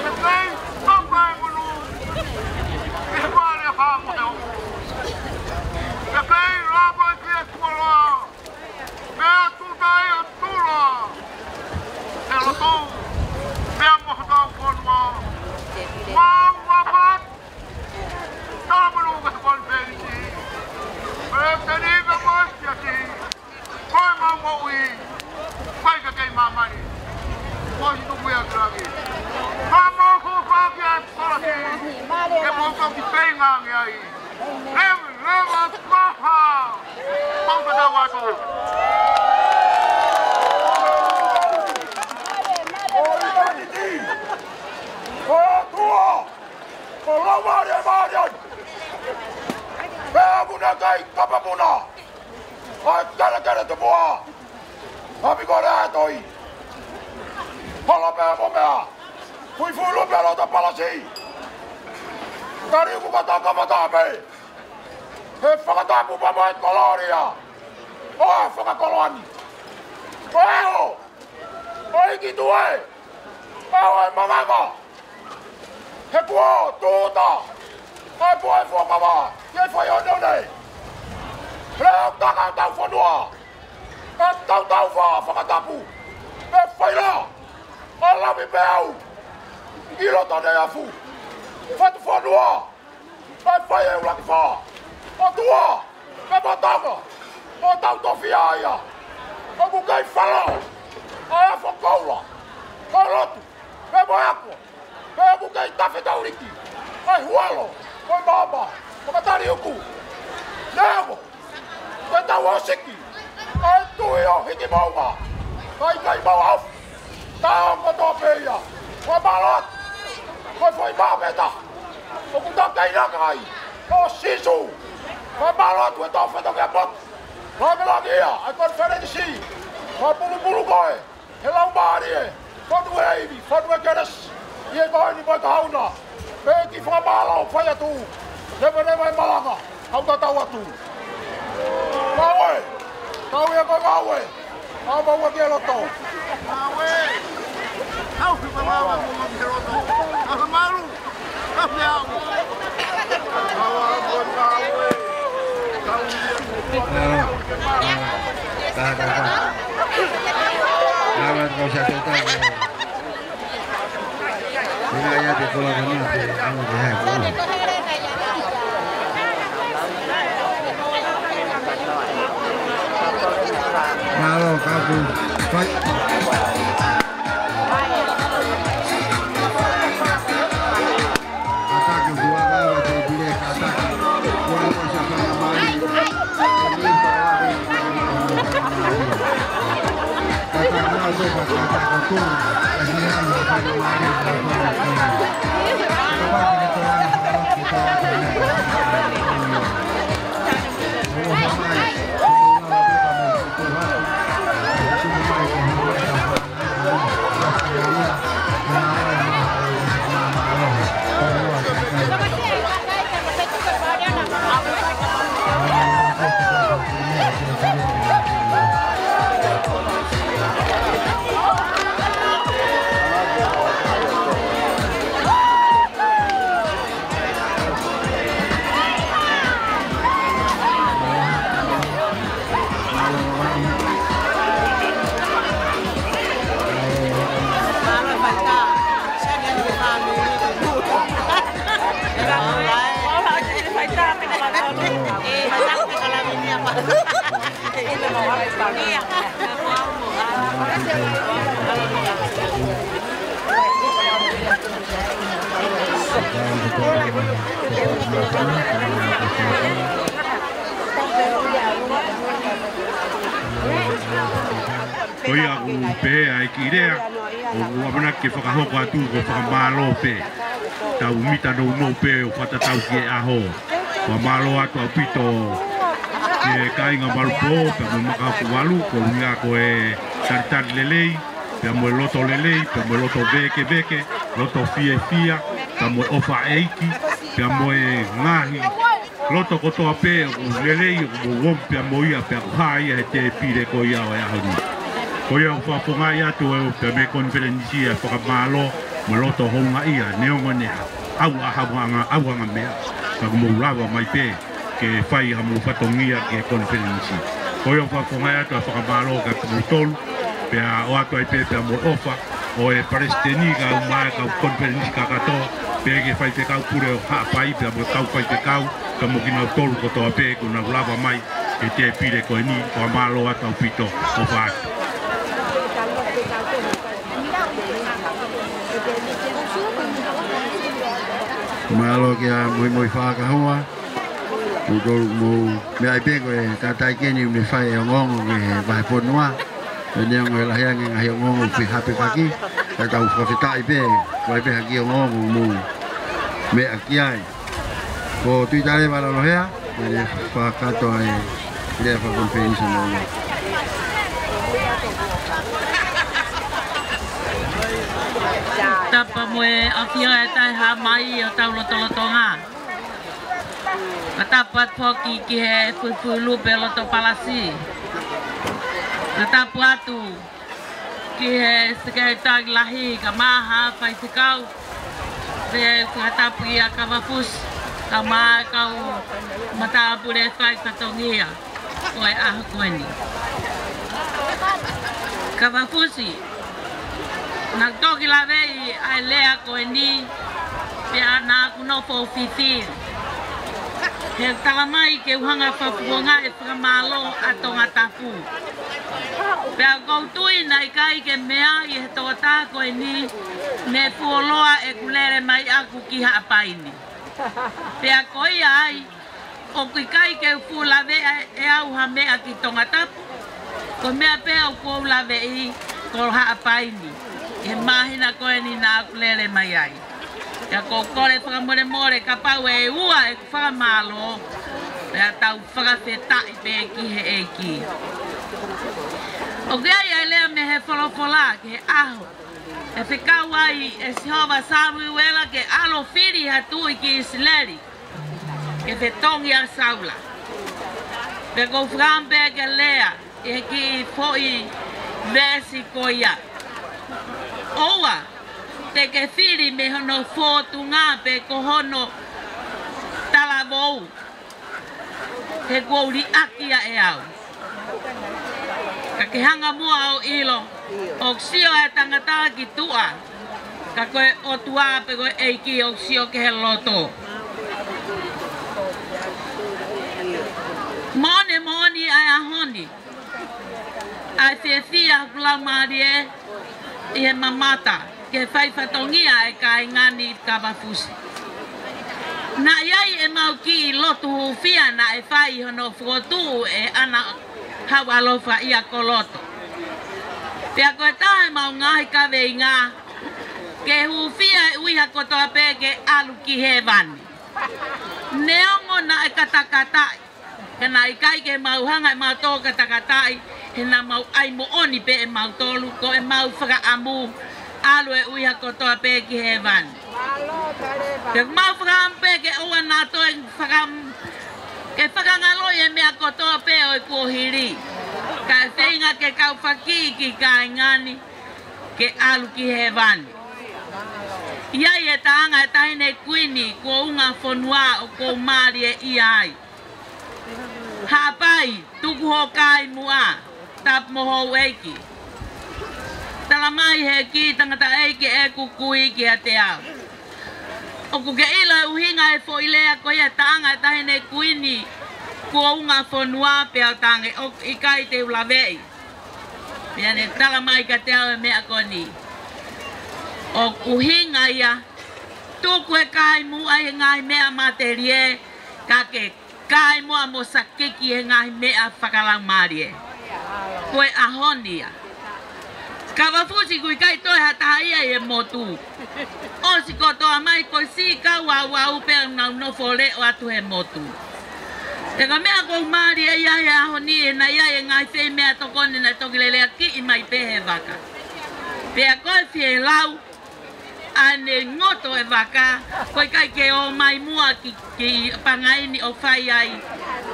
Te kei papa e manu. Ke pare ha mo e o. Te kei lava ki e kuala. Mea tuta ia tula. Te loto. Mea moha tau fonua. Mau wapat. Tala manu ke konferenisi. President Iva Masiasi. Ko e mau moʻui. Fai ka kei māmani. Ko si tuku ia ki langi. Ka mau ko faki a kolasi. Ke mau toki peinga ange ai. Leva, leva, maha. Mau ka tau atu. Ko e tua. Ko lau mālie mālie ai. Pea muna kai kapa muna. ʻAi kelekele te mua. Ami ko lea toi. Hala pea mo mea. Kui fulu pea lota palasi. Tari uku kata kapa tape. He fakatapu pea mo e koloria. ʻO e fakakoloa ni. ʻO e o. ʻO e ki tue. ʻO e manganga. He kuo tuta. ʻAi pua e fuakava. Ke fai o nau nei. Leo taka tau fonua. Ka tau tau fa fakatapu. Pe fai la. ʻA lami pe au. ʻIlo tane afu. Fatu fonua. Pe fai e ulaki fa. ʻOtua. Pe matanga. ʻO tau tofia ia. ʻOku kei falo. ʻA e fokoula. Ka lotu. Pe mo ako. Pea ʻoku kei tafe tauliki. ʻAi hualo. Ko e mama. Fakatali uku. Nevo. Ko e tau osiki. ʻAi tui o hiki maunga. Kai kai mau au. Tau kotoa pē ia. Ko e malot. Ko e foʻi mapeta. ʻOku tau kei laka ai. Ko Sisu. Ko e malot ko e tau feta ke mot. Langilangi ia. ʻAi konferenisi. Ko e pulupulu ko e. He lau mālie, fonu e ivi, fonu e kelesi, ʻi he koe ni mo e kahauna, pe ki fakamālō fai atu, leva leva e malanga, au tatau atu. Ngāue, kau ia ko ngāue, au maua ki he loto. Ngāue, au ki fakamālō ki he loto, au malu. Mālō, kāpui. Fai. Ko ia ʻoku pehē ai ki lea. ʻOku ou ʻamanaki ke fakahoko atu ko e fakamālō pē. Tau mita nounou pē ʻo fakatatau ki he ʻaho. Fakamālō atu ʻaupito ki he kāinga Valupō, pea mo Makaʻukuʻavalu, ko e ʻuhinga ko e talitali lelei, pea mo e loto lelei, pea mo e loto vēkeveke, loto fiefia, pea mo e ʻofa ʻeiki, pea mo e ngaahi loto kotoa pē ʻoku lelei, ʻoku mou omi pea mo ia, pea ʻoku hā ia he tēpile ko ia ʻo e ʻaho ni. Ko ia ʻoku fakafofongaʻi atu ʻe au pea mei he konifelenisi ʻa e fakamālō mo e loto houngaʻia, neongo ʻene ʻauʻauhanga, ʻauʻauhanga meʻa, ka ʻoku mou lava mai pē ke fai haʻamou fatongia ki he konifelenisi. Ko ia ʻoku fakafofongaʻi atu ʻa e fakamālō kiate kimoutolu, pea ʻoatu ai pē pea mo e ʻofa ʻo e palesiteni kae ʻumaʻā e kau konifelenisi kakato, pea ki he faifekau pule ʻo Haʻapai, pea mo e kau faifekau, pea mo kinautolu kotoa pē kuo nau lava mai he tēpile ko eni, fakamālō atu ʻaupito, ʻofa atu. Mālō kia Moimoi Fakahoa. Mou tolu mou meʻa ai pē ko e tangataʻeiki ko eni ʻoku ne fai e ongoongo ki he vahefonua. Pea neongo e lahi ange e ngaahi ongoongo ʻoku fehāpekaki, ka tau fakafetaʻi pē, ko e pē ha kiʻi ongoongo mou meʻa ki ai. Ko Tuʻitalevalalo Hea, ʻoku ne fakakakato ai e lea fakakonifelenisi ʻo e ongoongo. Tapu mo e ʻafio ʻa e Taʻehāmai ʻi hotau lotolotonga. Ka tapu atu foki ki he Fuifuilupe Loto Palasi. Ka tapu atu ki he Sekelitali Lahi, kae ʻumaʻā e faifekau. Pea fakatapu kia Kavafusi, kae ʻumaʻā e kau matāpule fai fatongia ʻo e ʻaho ko eni. Kavafusi, naʻá ku toki laveʻi ʻa e lea ko eni, pea naʻá ku nofo ʻo fifili. He talamai ke u hanga ʻo fakafofongaʻi e fakamālō ʻa Tongatapu. Pea ʻoku ou tui naʻe ʻikai ke meaʻi ʻe he tokotaha ko eni ne fuoloa ʻeku lele mai ʻaku ki Haʻapai ni. Pea ko ia ai, ʻoku ʻikai ke u fuʻu laveʻi ʻe au ha meʻa ki Tongatapu. Ko e meʻa pē ʻoku ou laveʻi ko Haʻapai ni, he māhina ko eni naʻá ku lele mai ai. Pea ʻoku ou kole fakamolemole kapau ʻe ua ʻeku fakamālō, pea tau fakafetaʻi pē ki he ʻEiki. ʻOku ʻi ai ʻa e lea mei he folofola ki he ʻaho ʻe fekau ai ʻe Sihova Samuela ke ʻalu ʻo fili ha tuʻi ki ʻIsileli ke fetongi ʻa Saula. Pea ʻoku ou fakaʻamu pē ke lea ʻi he kiʻi foʻi veesi ko ia. ʻOua te ke fili mei hono fōtunga pe ko hono talavou, he kuo u liʻaki ia ʻe au. Ka ke hanga muʻa ʻo ʻilo, ʻoku sio ʻa e tangata ki tuʻa, ka ko e ʻOtua pe ko e ʻEiki ʻoku sio ki he loto. Moʻoni, moʻoni ʻa e ʻaho ni, ʻa e fiefia hoku laumālie ʻi he mamata ki he fai fatongia ʻa e kāinga ni Kavafusi. Naʻe ʻi ai ʻemau kiʻi lotu hūfia naʻe fai ʻi hono fokotuʻu ʻe ʻAna Hauʻalofa ʻi ʻAkoloto. Pea ko e taha ʻemau ngaahi kaveinga, ke hūfia e ʻuhiha kotoa pē ke ʻalu ki hēvani. Neongo naʻe katakataʻi, ka naʻe ʻikai ke mau hanga ʻe mautolu ʻo katakataʻi, he naʻa mau ʻai moʻoni pē ʻe mautolu ko ʻemau fakaʻamu ʻalu e ʻuhiha kotoa pē ki hēvani. Pea mau fakaʻamu pē ke ʻoua naʻa toe fakaʻamu ke fakangaloʻi e meʻa kotoa pē ʻo e kuohili, kae feinga ke kau fakiʻi ki he kāinga ni ke ʻalu ki hēvani. ʻI ai e taʻanga ʻa e Taʻahine Kuini kuo unga fonua ʻoku ou mālieʻia ai. Haʻapai, tuku hoʻo kai muʻa, tapu mo houʻeiki. Talamai ʻe he kiʻi tangataʻeiki ʻeku kui kiate au, ʻoku ke ʻilo e ʻuhinga e foʻi lea ko ia, taʻanga ʻa e Taʻahine Kuini kuo unga fonua, pea u tange ʻoku ʻikai te u laveʻi. Pea ne talamai kiate au e meʻa ko eni. ʻOku ʻuhinga ia, tuku e kai muʻa ʻi he ngaahi meʻa matelie, ka ke kai muʻa mo sakiki he ngaahi meʻa fakalaumālie. Ko e ʻaho ni ia. Kavafusi, ʻoku ʻikai toe ha taha ia ʻi he motu. ʻOsi kotoa mai, ko e siʻi kau auau pē ʻoku nau nofo leʻo atu he motu. Pea ko e meʻa ʻoku ou mālieʻia ai he ʻaho ni, ʻe naʻe ʻi ai e ngaahi feimeʻatokoni naʻe toki leleakiʻi mai pē he vaka. Pea ko e fielau ʻa ʻene ngoto e vaka, ko e ʻikai ke ō mai muʻa ki, ki Pangai ni ʻo fai ai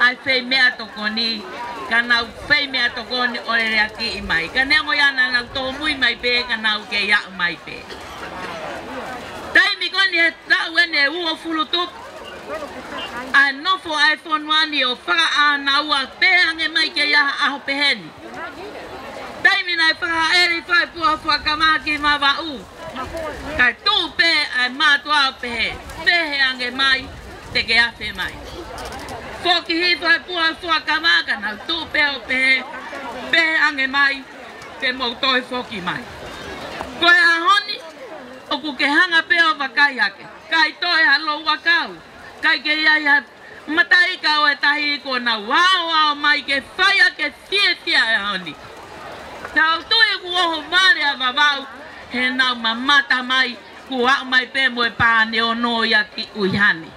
ʻa e feimeʻatokoni, ka nau feimeʻatokoni ʻo leleakiʻi mai. Ka neongo ia naʻa nau tōmui mai pē, ka nau kei aʻu mai pē. Taimi ko eni he taʻu eni ʻe uofulu tupu ʻa e nofo ʻa e fonua ni ʻo fakaʻānaua pē ange mai ke ʻi ai ha ʻaho peheni. Taimi naʻe fakaʻeli Faipua Fuakava ki Vavaʻu, kae tuʻu pē ʻa e mātuʻa ʻo pehē, pehē ange mai, te ke afe mai. Foki hifo Faipua Fuakava ka nau tuʻu pē ʻo pehē, pehē ange mai, te mou toe foki mai. Ko e ʻaho ni, ʻoku ke hanga pē ʻo vakai hake. ʻIkai toe ha lou ʻakau, ʻikai ke ʻi ai ha mataʻi ika ʻo e tahi kuo nau aoao mai ke fai ʻaki e fiefia ʻo e ʻaho ni. Tau tui ʻoku ʻohovale ʻa Vavaʻu, he nau mamata mai, kuo aʻu mai pē mo e pā ʻoneono ia ki ʻUiha ni.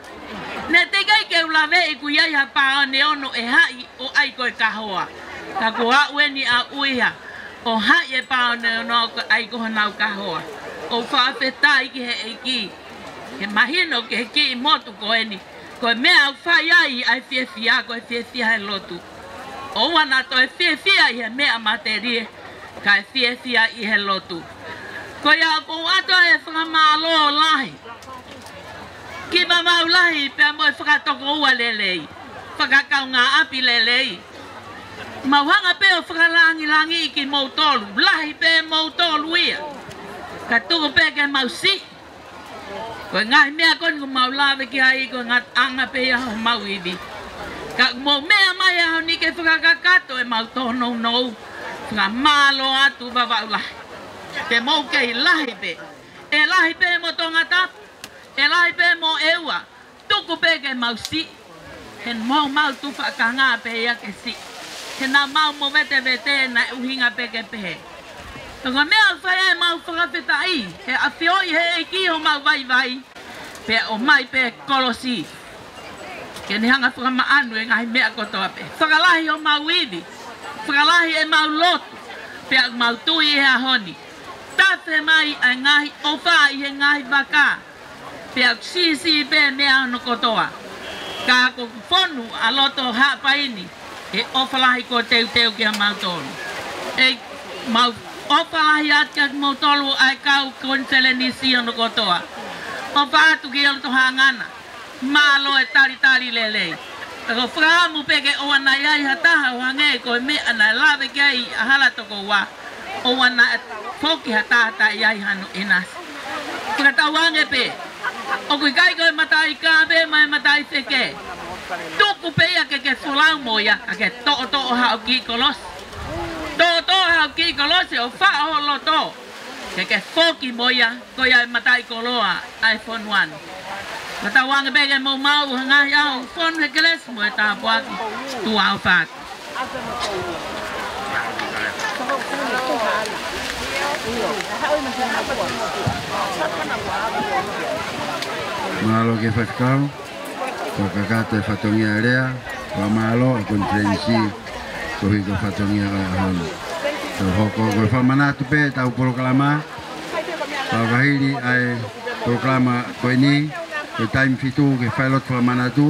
Naʻe teʻeki ai ke u laveʻi ʻoku ʻi ai ha pā ʻoneono ʻe haʻi ʻo ʻai ko e kahoa. Ka kuo aʻu eni ʻa ʻUiha ʻo haʻi e pā ʻoneono ʻo ʻai ko honau kahoa. ʻOku fakafetaʻi ki he ʻEiki. Ke mahino ki he kiʻi motu ko eni, ko e meʻa ʻoku fai ai ʻa e fiefia, ko e fiefia he lotu. ʻOua naʻa toe fiefia ʻi he meʻa matelie, kae fiefia ʻi he lotu. Ko ia ʻoku ou ʻoatu ʻa e fakamālō lahi ki Vavaʻu Lahi pea mo e fakatokoua lelei, fakakaungāʻapi lelei. Mau hanga pē ʻo fakalangilangiʻi kimoutolu, lahi pē moutolu ia. Ka tuku pē ke mau siʻi. Ko e ngaahi meʻa ko eni ʻoku mau lave ki ai, ko e ngataʻanga pē ia homau ivi. Ka mou meʻa mai he ʻaho ni ke fakakakato ʻemau tōnounou. Fakamālō atu Vavaʻu Lahi. Te mou kei lahi pē. ʻE lahi pē mo Tongatapu, ʻe lahi pē mo ʻEua. Tuku pē ke mau siʻi. He ʻoku mau tufa kanga pē ia ke siʻi. He naʻa mau movetevete naʻe ʻuhinga pē ke pehē. Ka ko e meʻa ʻoku fai ai ʻemau fakafetaʻi, he ʻafioʻi he ʻEiki homau vaivai, pea ʻomai pē kolosi ke ne hanga fakamaʻanu e ngaahi meʻa kotoa pē. Fakalahi homau ivi, fakalahi ʻemau lotu, pea mau tui he ʻaho ni. Tafe mai ʻa e ngaahi ʻofa ʻi he ngaahi vaka, pea ʻoku siʻisiʻi pē meʻa hono kotoa. Ka ʻoku fonu ʻa loto Haʻapai ni he ʻofa lahi kuo teuteu kia mautolu. ʻEiki, mau ʻofa lahi atu kia mautolu ʻa e kau konifelenisi hono kotoa. ʻOfa atu ki Oloto Hangana. Mālō e talitali lelei. Ka ko e fakaʻamu pē ke ʻoua naʻa ʻi ai ha taha ʻo hangē ko e meʻa naʻe lave ki ai ʻa Hala Tokoua. ʻOua naʻa foki ha taha ʻi ai hano ʻinasi. Fakatauange pē, ʻoku ʻikai ko e mataʻi ika pē mo e mataʻi feke. Tuku pē ia ke ke folau mo ia, ka ke toʻotoʻo haʻo kiʻi kolosi. Toʻotoʻo haʻo kiʻi kolosi ʻo faʻo ho loto. Ke ke foki mo ia, ko ia e mataʻikoloa ʻa e fonua ni. Fakatauange pē ke mou maʻu ha ngaahi ʻaho fonu he kelesi mo e tāpuaki. Tuʻa ʻofa atu. Mālō ki he faifekau, fakakakato e fatongia e lea, fakamālō e konifelenisi, koeʻuhi ko e fatongia ʻo e ʻaho ni. Tau hoko ko e fakamanatu pē ʻetau polokalama, fakahili ʻa e polokalama ko eni, ko e taimi fitu ke fai lotu fakamanatu,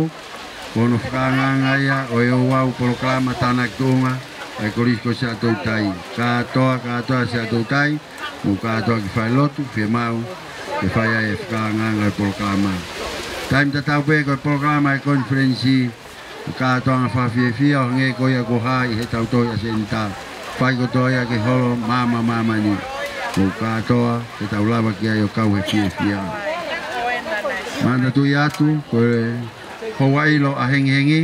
ko hono fakaangaanga ia ʻo e ouau polokalama tānaki tuʻunga ʻa e Kolisi ko Siaʻatoutai. Kātoa, kātoa Siaʻatoutai, mou kātoa ke fai lotu, fiemaʻu ke fai ai e fakaangaanga e polokalama. Taimi tatau pē ko e polokalama e konifelenisi, kātoanga fakafiefia ʻo hangē ko ia kuo hā ʻi heʻetau tohi ʻasenita. Fai kotoa ia ke holo maama māmani. Mou kātoa ke tau lava ki ai ʻo kau he fiefia. Manatuʻi atu, ko e houa ʻilo ʻa Hengihengi,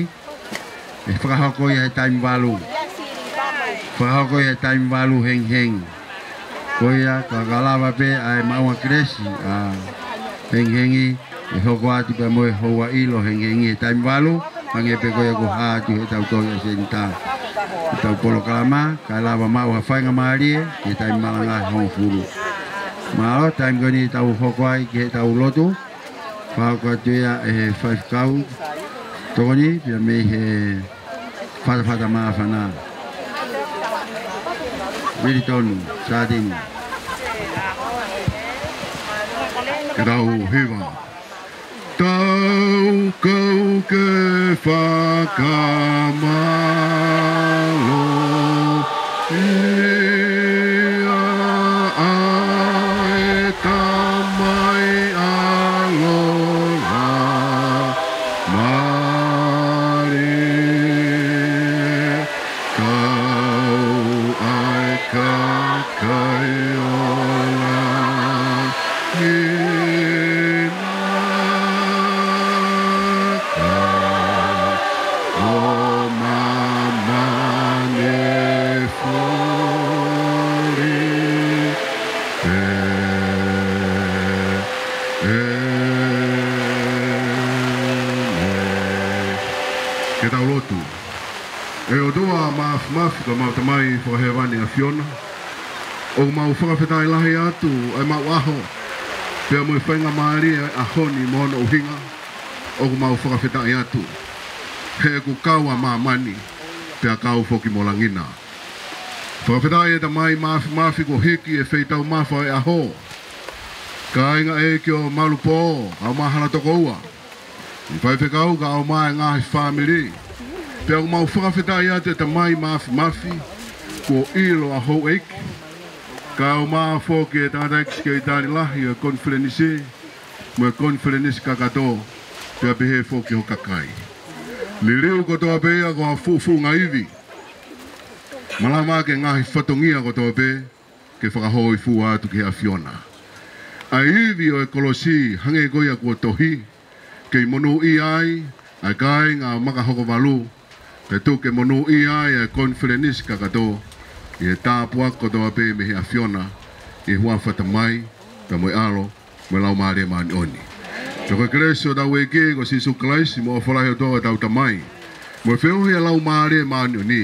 ʻe fakahoko ia he taimi valu. Fakahoko ia he taimi valu Hengihengi. Ko ia ka, ka lava pē ʻa e maʻunga kelesi ʻa Hengihengi, ʻe hoko atu pē mo e houa ʻilo Hengihengi he taimi valu, hangē pē ko ia kuo hā atu heʻetau tohi ʻasenita. ʻetau polokalama, kae lava maʻu ha faingamālie ki he taimi malanga hongofulu. Mālō, taimi ko eni tau hoko ai ki heʻetau lotu. Fakahoko atu ia ʻe he faifekau tokoni, pea mei he fatafata māfana, Wilitoni Sātini. Ke tau hiva. Tau kau ke fakamālō ia ʻa e Tamai ʻa e Laumālie, kau ai kakai ʻo langi na, kau ʻo māmani fuli pē. ʻĒmeni. Ke tau lotu. ʻE ʻOtua Māfimafi, ko ʻemau Tamai Fakahēvani ʻAfiona, ʻoku mau fakafetaʻi lahi atu ʻa ʻemau ʻaho, pea mo e faingamālie ʻo e ʻaho ni mo hono ʻuhinga, ʻoku mau fakafetaʻi atu. He ʻoku kau ʻa māmani, pea kau foki mo langi na. Fakafetaʻi ʻe Tamai Māfimafi kuo hiki e feitau mafa ʻo e ʻaho. Kāinga ʻeiki ʻo Malupō, ʻa ʻEmau Hala Toko Ua, ʻi faifekau kae ʻumaʻā e ngaahi fāmili. Pea ʻoku mau fakafetaʻi atu ʻe Tamai Māfimafi, kuo ʻilo ʻa houʻeiki. Kae ʻumaʻā foki e tangataʻeiki sekelitali lahi ʻo e konifelenisi, mo e konifelenisi kakato, pea pehē foki ho kakai. Liliu kotoa pē ia ko ha fuʻufuʻunga ivi. Malava ke ngaahi fatongia kotoa pē, ke fakahōifua atu ki he ʻAfiona. ʻA e ivi ʻo e kolosi, hangē ko ia kuo tohi, kei monūʻia ai ʻa e kāinga ʻo Makahokovalu, pea tuku ke monūʻia ai ʻa e konifelenisi kakato, ʻi he tāpuaki kotoa pē mei he ʻAfiona, ʻi he huafa ʻo e Tamai, pea mo e ʻAlo, mo e Laumālie Māʻoniʻoni. Pea ko e kelesi ʻo hotau ʻEiki ko Sīsū Kalaisi, mo e ʻofa lahi ʻa e ʻOtua ko hotau Tamai, mo e feohi ʻa e Laumālie Māʻoniʻoni,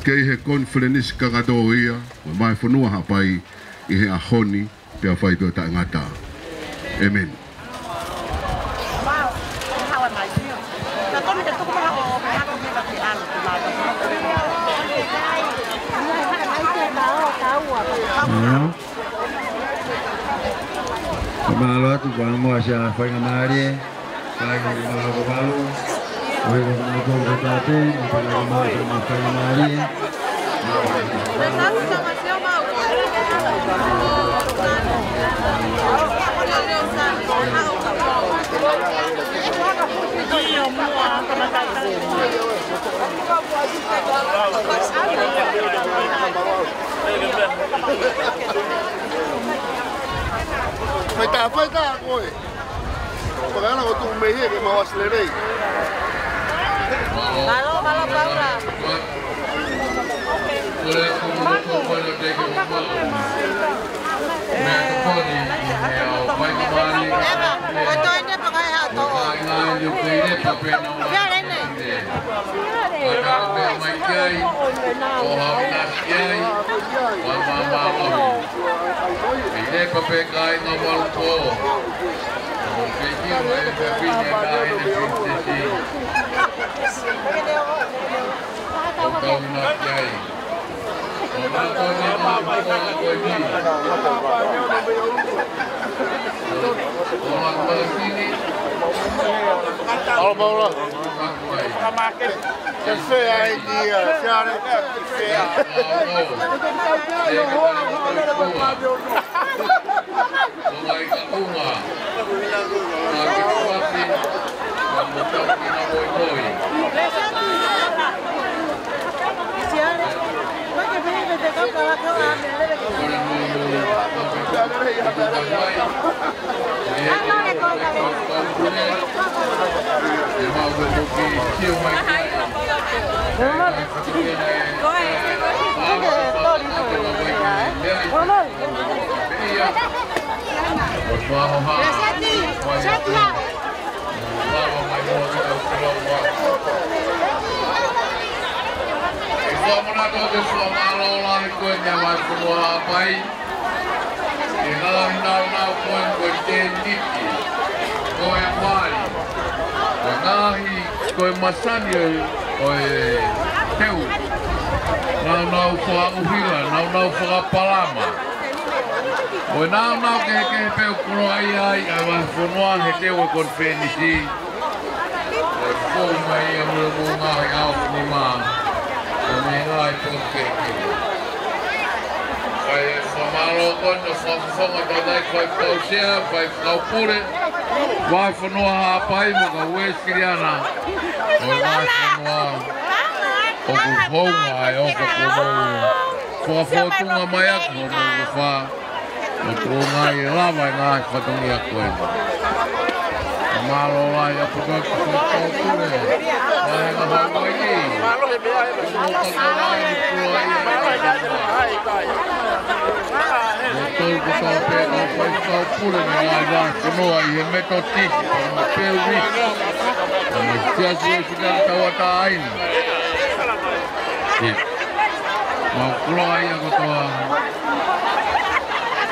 ke ʻi he konifelenisi kakato ia, mo e maʻu fonua Haʻapai, ʻi he ʻaho ni, pea fai pē ʻo taʻengata. ʻĒmeni. ʻIo. Fakamālō atu, ko e ʻamu ʻa e faingamālie, kāinga ʻo Makahokovalu, ʻo e ko e mau kau kotoa pē, mo e fakamālō atu mo e faingamālie. Faitā, faitā koe. Pakaʻala ko tuku mei hē ke mau ʻasi lelei. Mālō, mālō, Paula. Eva, ko e toe ne pakaʻi ha toʻo. Fia lene. Ka ka pea mai ki ai, ʻo haunasi ai, ʻo māmālohi. ʻI he pea pē kāinga Malupō. ʻO kei kilo e pea pini e kāinga Pilinisesi. ʻO haunasi ai. ʻO mātou ne māmālohi ko e pini. ʻO mātou pini. ʻAlo maula. It's a fair idea, Charlie. It's fair. Vahefonua Haʻapai, ʻi he ngaahi nāunau ko ē ko e tēniti, ko e mali, ko e ngaahi, ko e masani ʻo e teu, nāunau fakaʻuhinga, nāunau fakapalama. Ko e nāunau kehekehe pē ʻoku koloaʻia ai ʻa e vahefonua he teu ʻo e konifelenisi. ʻOku fou mai ia mo e ngaahi ʻaofinima ʻo e ngaahi potu kehekehe. Kae fakamālō ko ē ʻa e fakafofonga tau nai faifekau sea, faifekau pule, vahefonua Haʻapai mo e kau Uēsiliana ʻo e vahefonua ʻoku hounga ai ʻo ka ko mou. Fakafotunga mai ʻaki hoʻomou ʻofa. ʻOku tuʻunga ai e lava e ngaahi fatongia ko ē. Mālō lahi ʻaupito ki he faifekau pule. Mālō e ngaahi Hawaiʻi. Mo tolu kotoa pē ʻa e faifekau pule mei he ngaahi vahefonua ʻi he Metotisi, mo e Peulisi, mo e Siasi Uēsiliana Tauʻatāina. ʻIo. Mau koloaʻia kotoa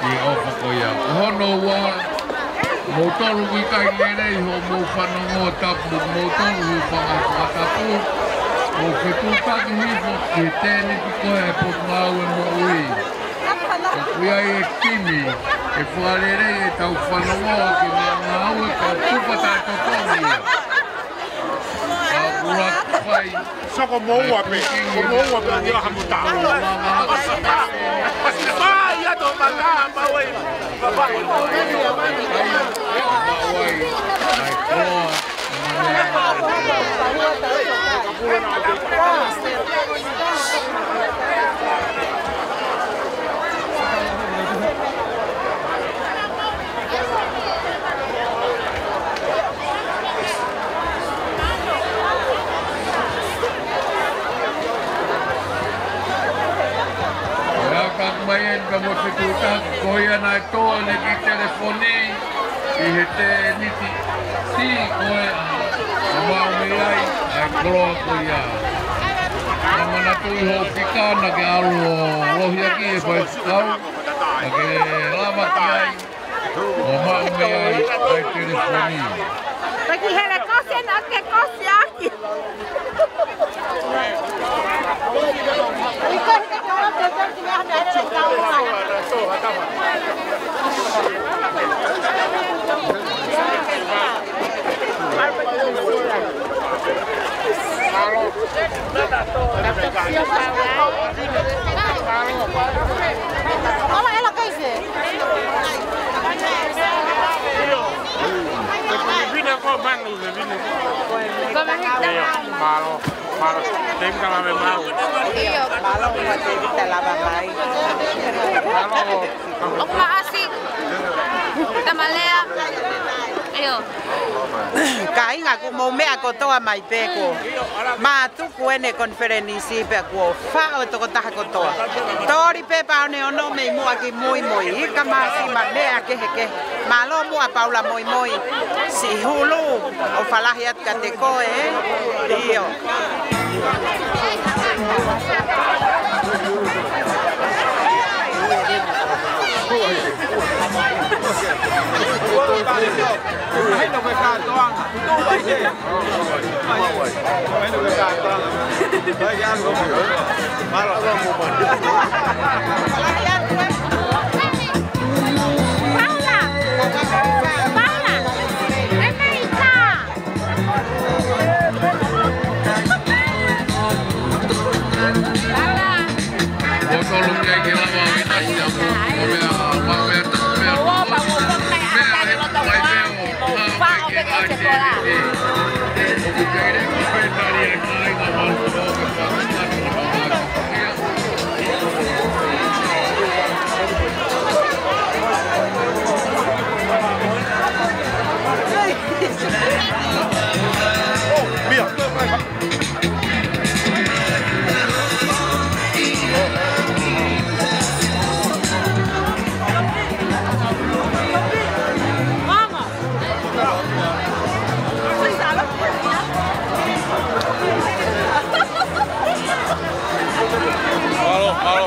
ʻi he ʻofa ko ia. Ko hono ua, moutolu ʻoku ʻikai lelei hoʻomou fanongo, tapu mo moutolu, hūfanga he fakatapu. Mou fetuʻutaki hifo ki he tēniti ko ē ʻa e Potungāue Moʻui. ʻOku ʻi ai e timi ʻe fakalelei ʻetau fanongo ki he ngāue, kau tupa taʻetotongi ia. Kau ʻuluaki fai. Soko moua pē, ko moua pē, ʻio, hamu tau. Fai ia tō mata, mau ai. Papa. Mau ai. Ai, koloa. Lau tak mai en ka mo fetuʻutaki ko ia naʻe tō ʻene kiʻi telefoni ʻi he tēniti ko ē ʻo maʻu mei ai ʻa e koloa ko ia. Ka manatuʻi hoʻo fika naʻa ke ʻalu ʻo lohiaki e faifekau, naʻa ke lava ki ai ʻo maʻu mei ai ʻa e telefoni. Taki hele kosi ena ke kosi ʻaki. Vine ko manu, vine. Mālō, mālō. Tēvita lava mai. ʻIo. Mālō, Tēvita lava mai. Mālō. ʻOku maʻasi. Tamalea. ʻIo. Kāinga, kuo mou meʻa kotoa mai pē ko. Mātuku ʻene konifelenisi pea kuo faʻo e tokotaha kotoa. Toli pē pā ʻo ne ono mei muʻa ki muimui. Ika māsi ma meʻa kehekehe. Mālō muʻa Paula Moimoi. Siʻi hulu ʻofa lahi atu kiate koe, ē? ʻIo. Paula! Paula! ʻE meʻa ika! Mālō, mālō.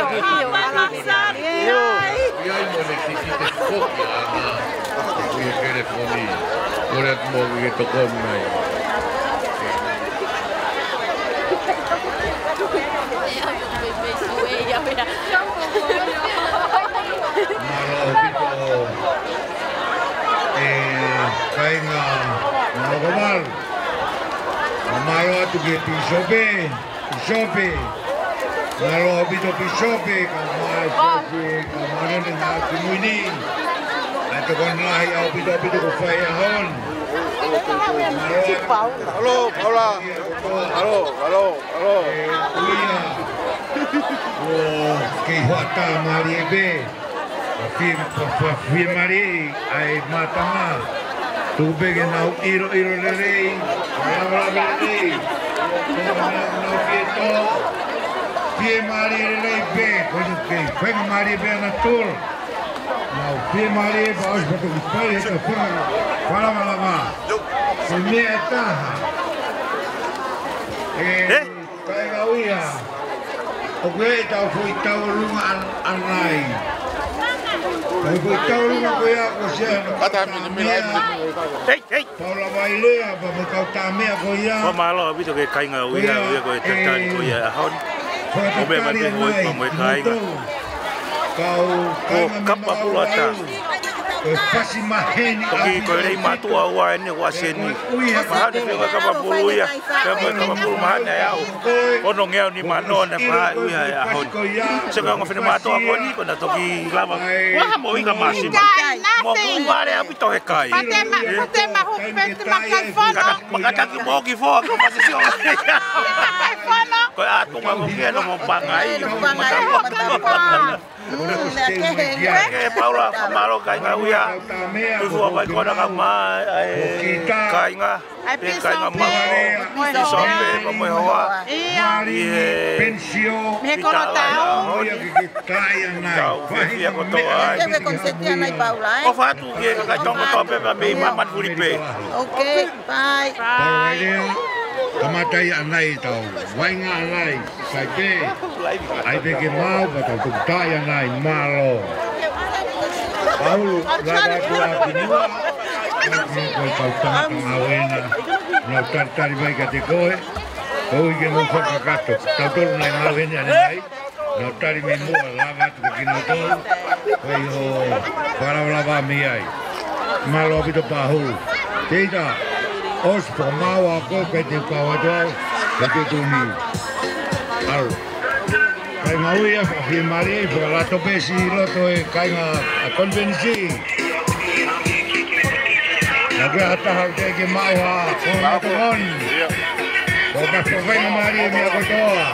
ʻio, ʻio, ʻio. ʻIo, ʻio, mo ne titite foki ʻa ʻAna. Ko ia kele foni. Kole atu mo ke tokoni mai. Mālō ʻaupito e kāinga Manokomalu. Mālō atu ki he pīsope. Pīsope. Mālō ʻaupito pīsope, ka mai sope, ka mālō ne ngā ki mui ni. ʻAi tokoni lahi ʻaupito ʻaupito ko fai ʻaho ni. Mālō. Paula. Mālō, Paula. Mālō, mālō, mālō. E, ʻuia. ʻO kei hoʻatā mālie pē. Fie, fie, fie mālie ʻa e mātanga. Tuku pē ke nau ʻiloʻilo lelei, lava lelei. Nau, nau fie tō. Fie mālie lelei pē, ko e kei fenga mālie pē ana tō. Nau fie mālie pea ʻosi pē toki fai he ka fenga. Falavalava. Ko e meʻa ʻe taha. ʻE? Kāinga ʻuia, ʻoku ʻi ai ʻetau foʻi tauʻolunga ʻan-, ʻanai. Ko e foʻi tauʻolunga ko ia ko Siana Kata mini mini. Hei, hei. Paula Vailea, pea mo e kau tāmeʻa ko ia. Ko mālō ʻaupito ki he kāinga ʻuia, ʻuia ko e tatali ko ia ʻaho ni. Ko e tatali mai pea mo e kāinga. Kau kāinga mei Maʻau. Ko e fasi maheni. Toki ko e lei mātuʻa ua eni ʻoku ʻasi eni. Mahalo pē ko e kapa pulu ia. Pea mo e kapa pulu mahani ʻe au. Ono ngeau ni mano ne fai ʻuia he ʻaho ni. Sio ki he ongo finemātuʻa ko eni ko ʻena toki lava. Ua ha mo ika māsima. Mo ku vale ʻaupito he kai. Patema, patema, hu, patema kai fono. Makataki mo ki foa, ko pasisio. Kai fono. Ko e ʻatunga mo ki ʻena mo pangai. Mo pangai, mo pangai. Mm, lea kehe. Ke Paula, mālō kāinga ʻuia. Tui fua mai kona ka mai, ʻa e kāinga. ʻA e pīsope. Kāinga mālō. Pīsope, pea mo e hoa. ʻIo. ʻI he pensio. Mei he kolo tau. Tau, fiefia kotoa ai. Ke me konisetia nai Paula, ē? ʻOfa atu ki he kakai Tonga kotoa pē mei Manavuli pē. Ok, bye. Paula Vailea, kamata ia ʻanai tau. Vainga ʻanai. Sai pē, ʻai pē ke mau, pea tau toki tā ia ʻanai, mālō. Paula, lava atu ā ki muʻa. Ko e kau tangata ngāue ena, nau talitali mai kiate koe. Ko ui ke mau fakakakato, tautolu naʻe ngāue eni ʻanenai. Nau tali mei muʻa, lava atu kia kinautolu. Ko e ʻo fakalavalava mei ai. Mālō ʻaupito Paula. Teita, ʻosi fakamaau ʻa koe pea te u kau atu au, pea te u tumi. ʻAlu. Kāinga ʻuia, fakafiemālie, fakalato pē siʻi loto e kāinga ʻa e konifelenisi. Naʻa ke ha taha ʻoku teʻeki ke maʻu ha, ko e loto on. Ko e fakafaingamālie meia kotoa.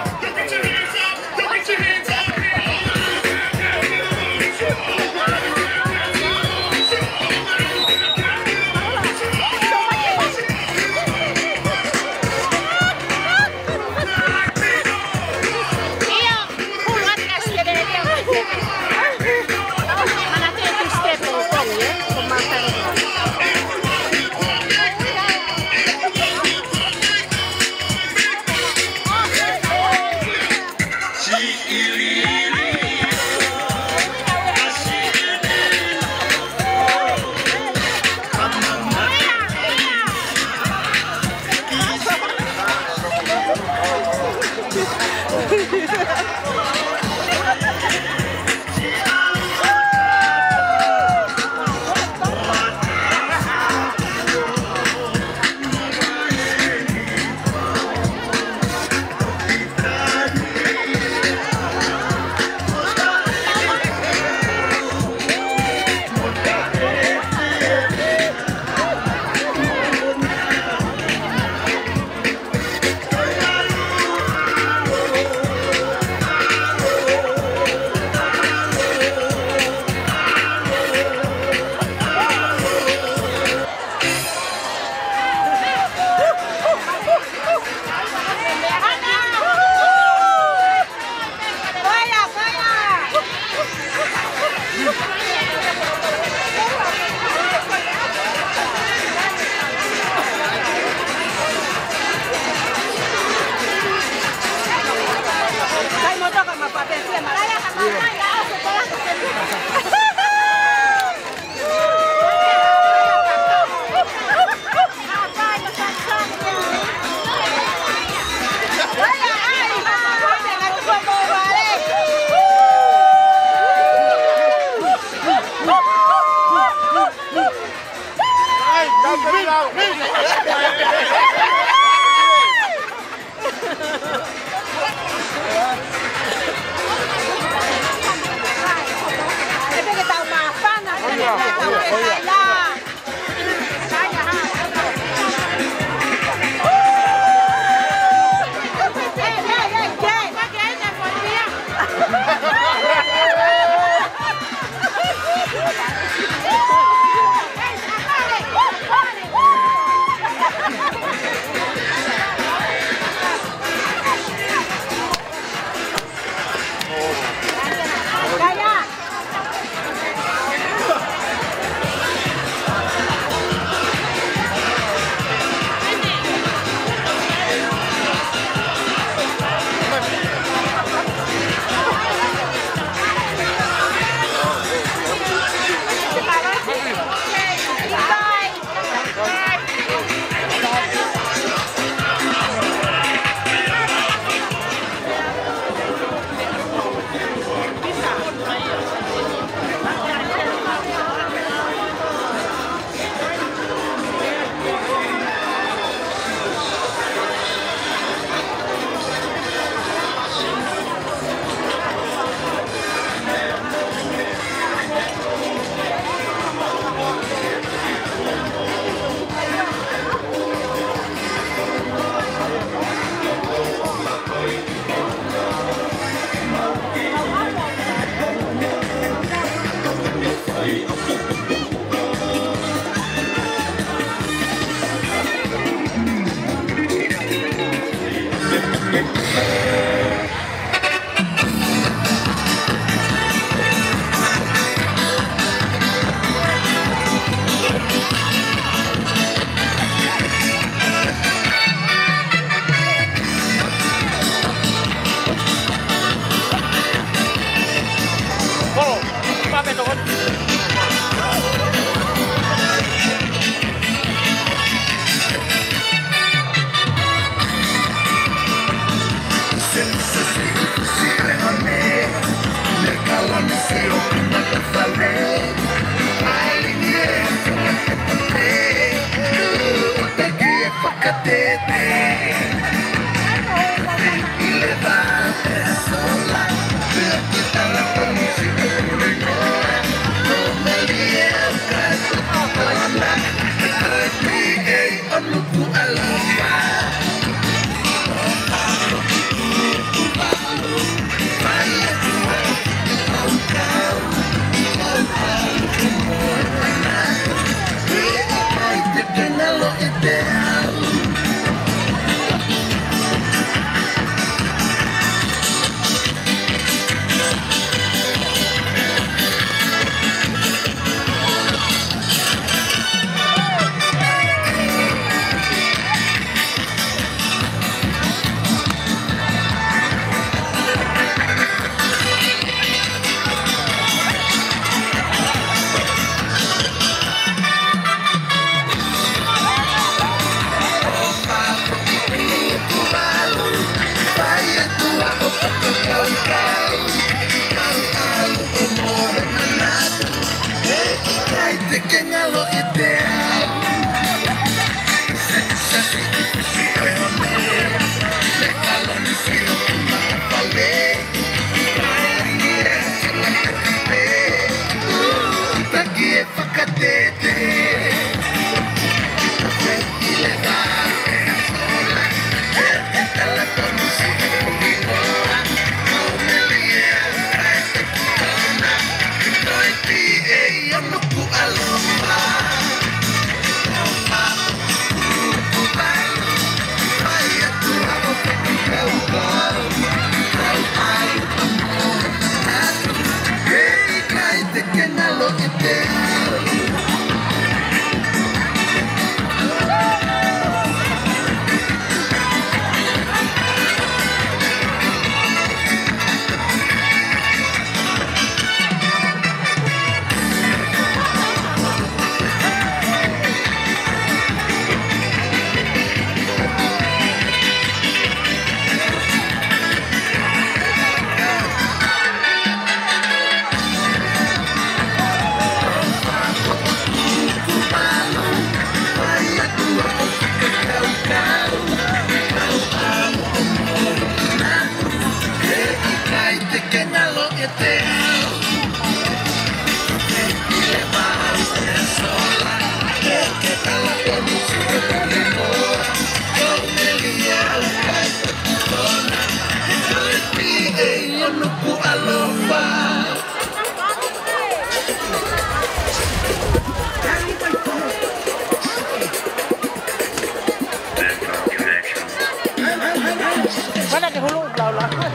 Mana ke hulu, bla, bla.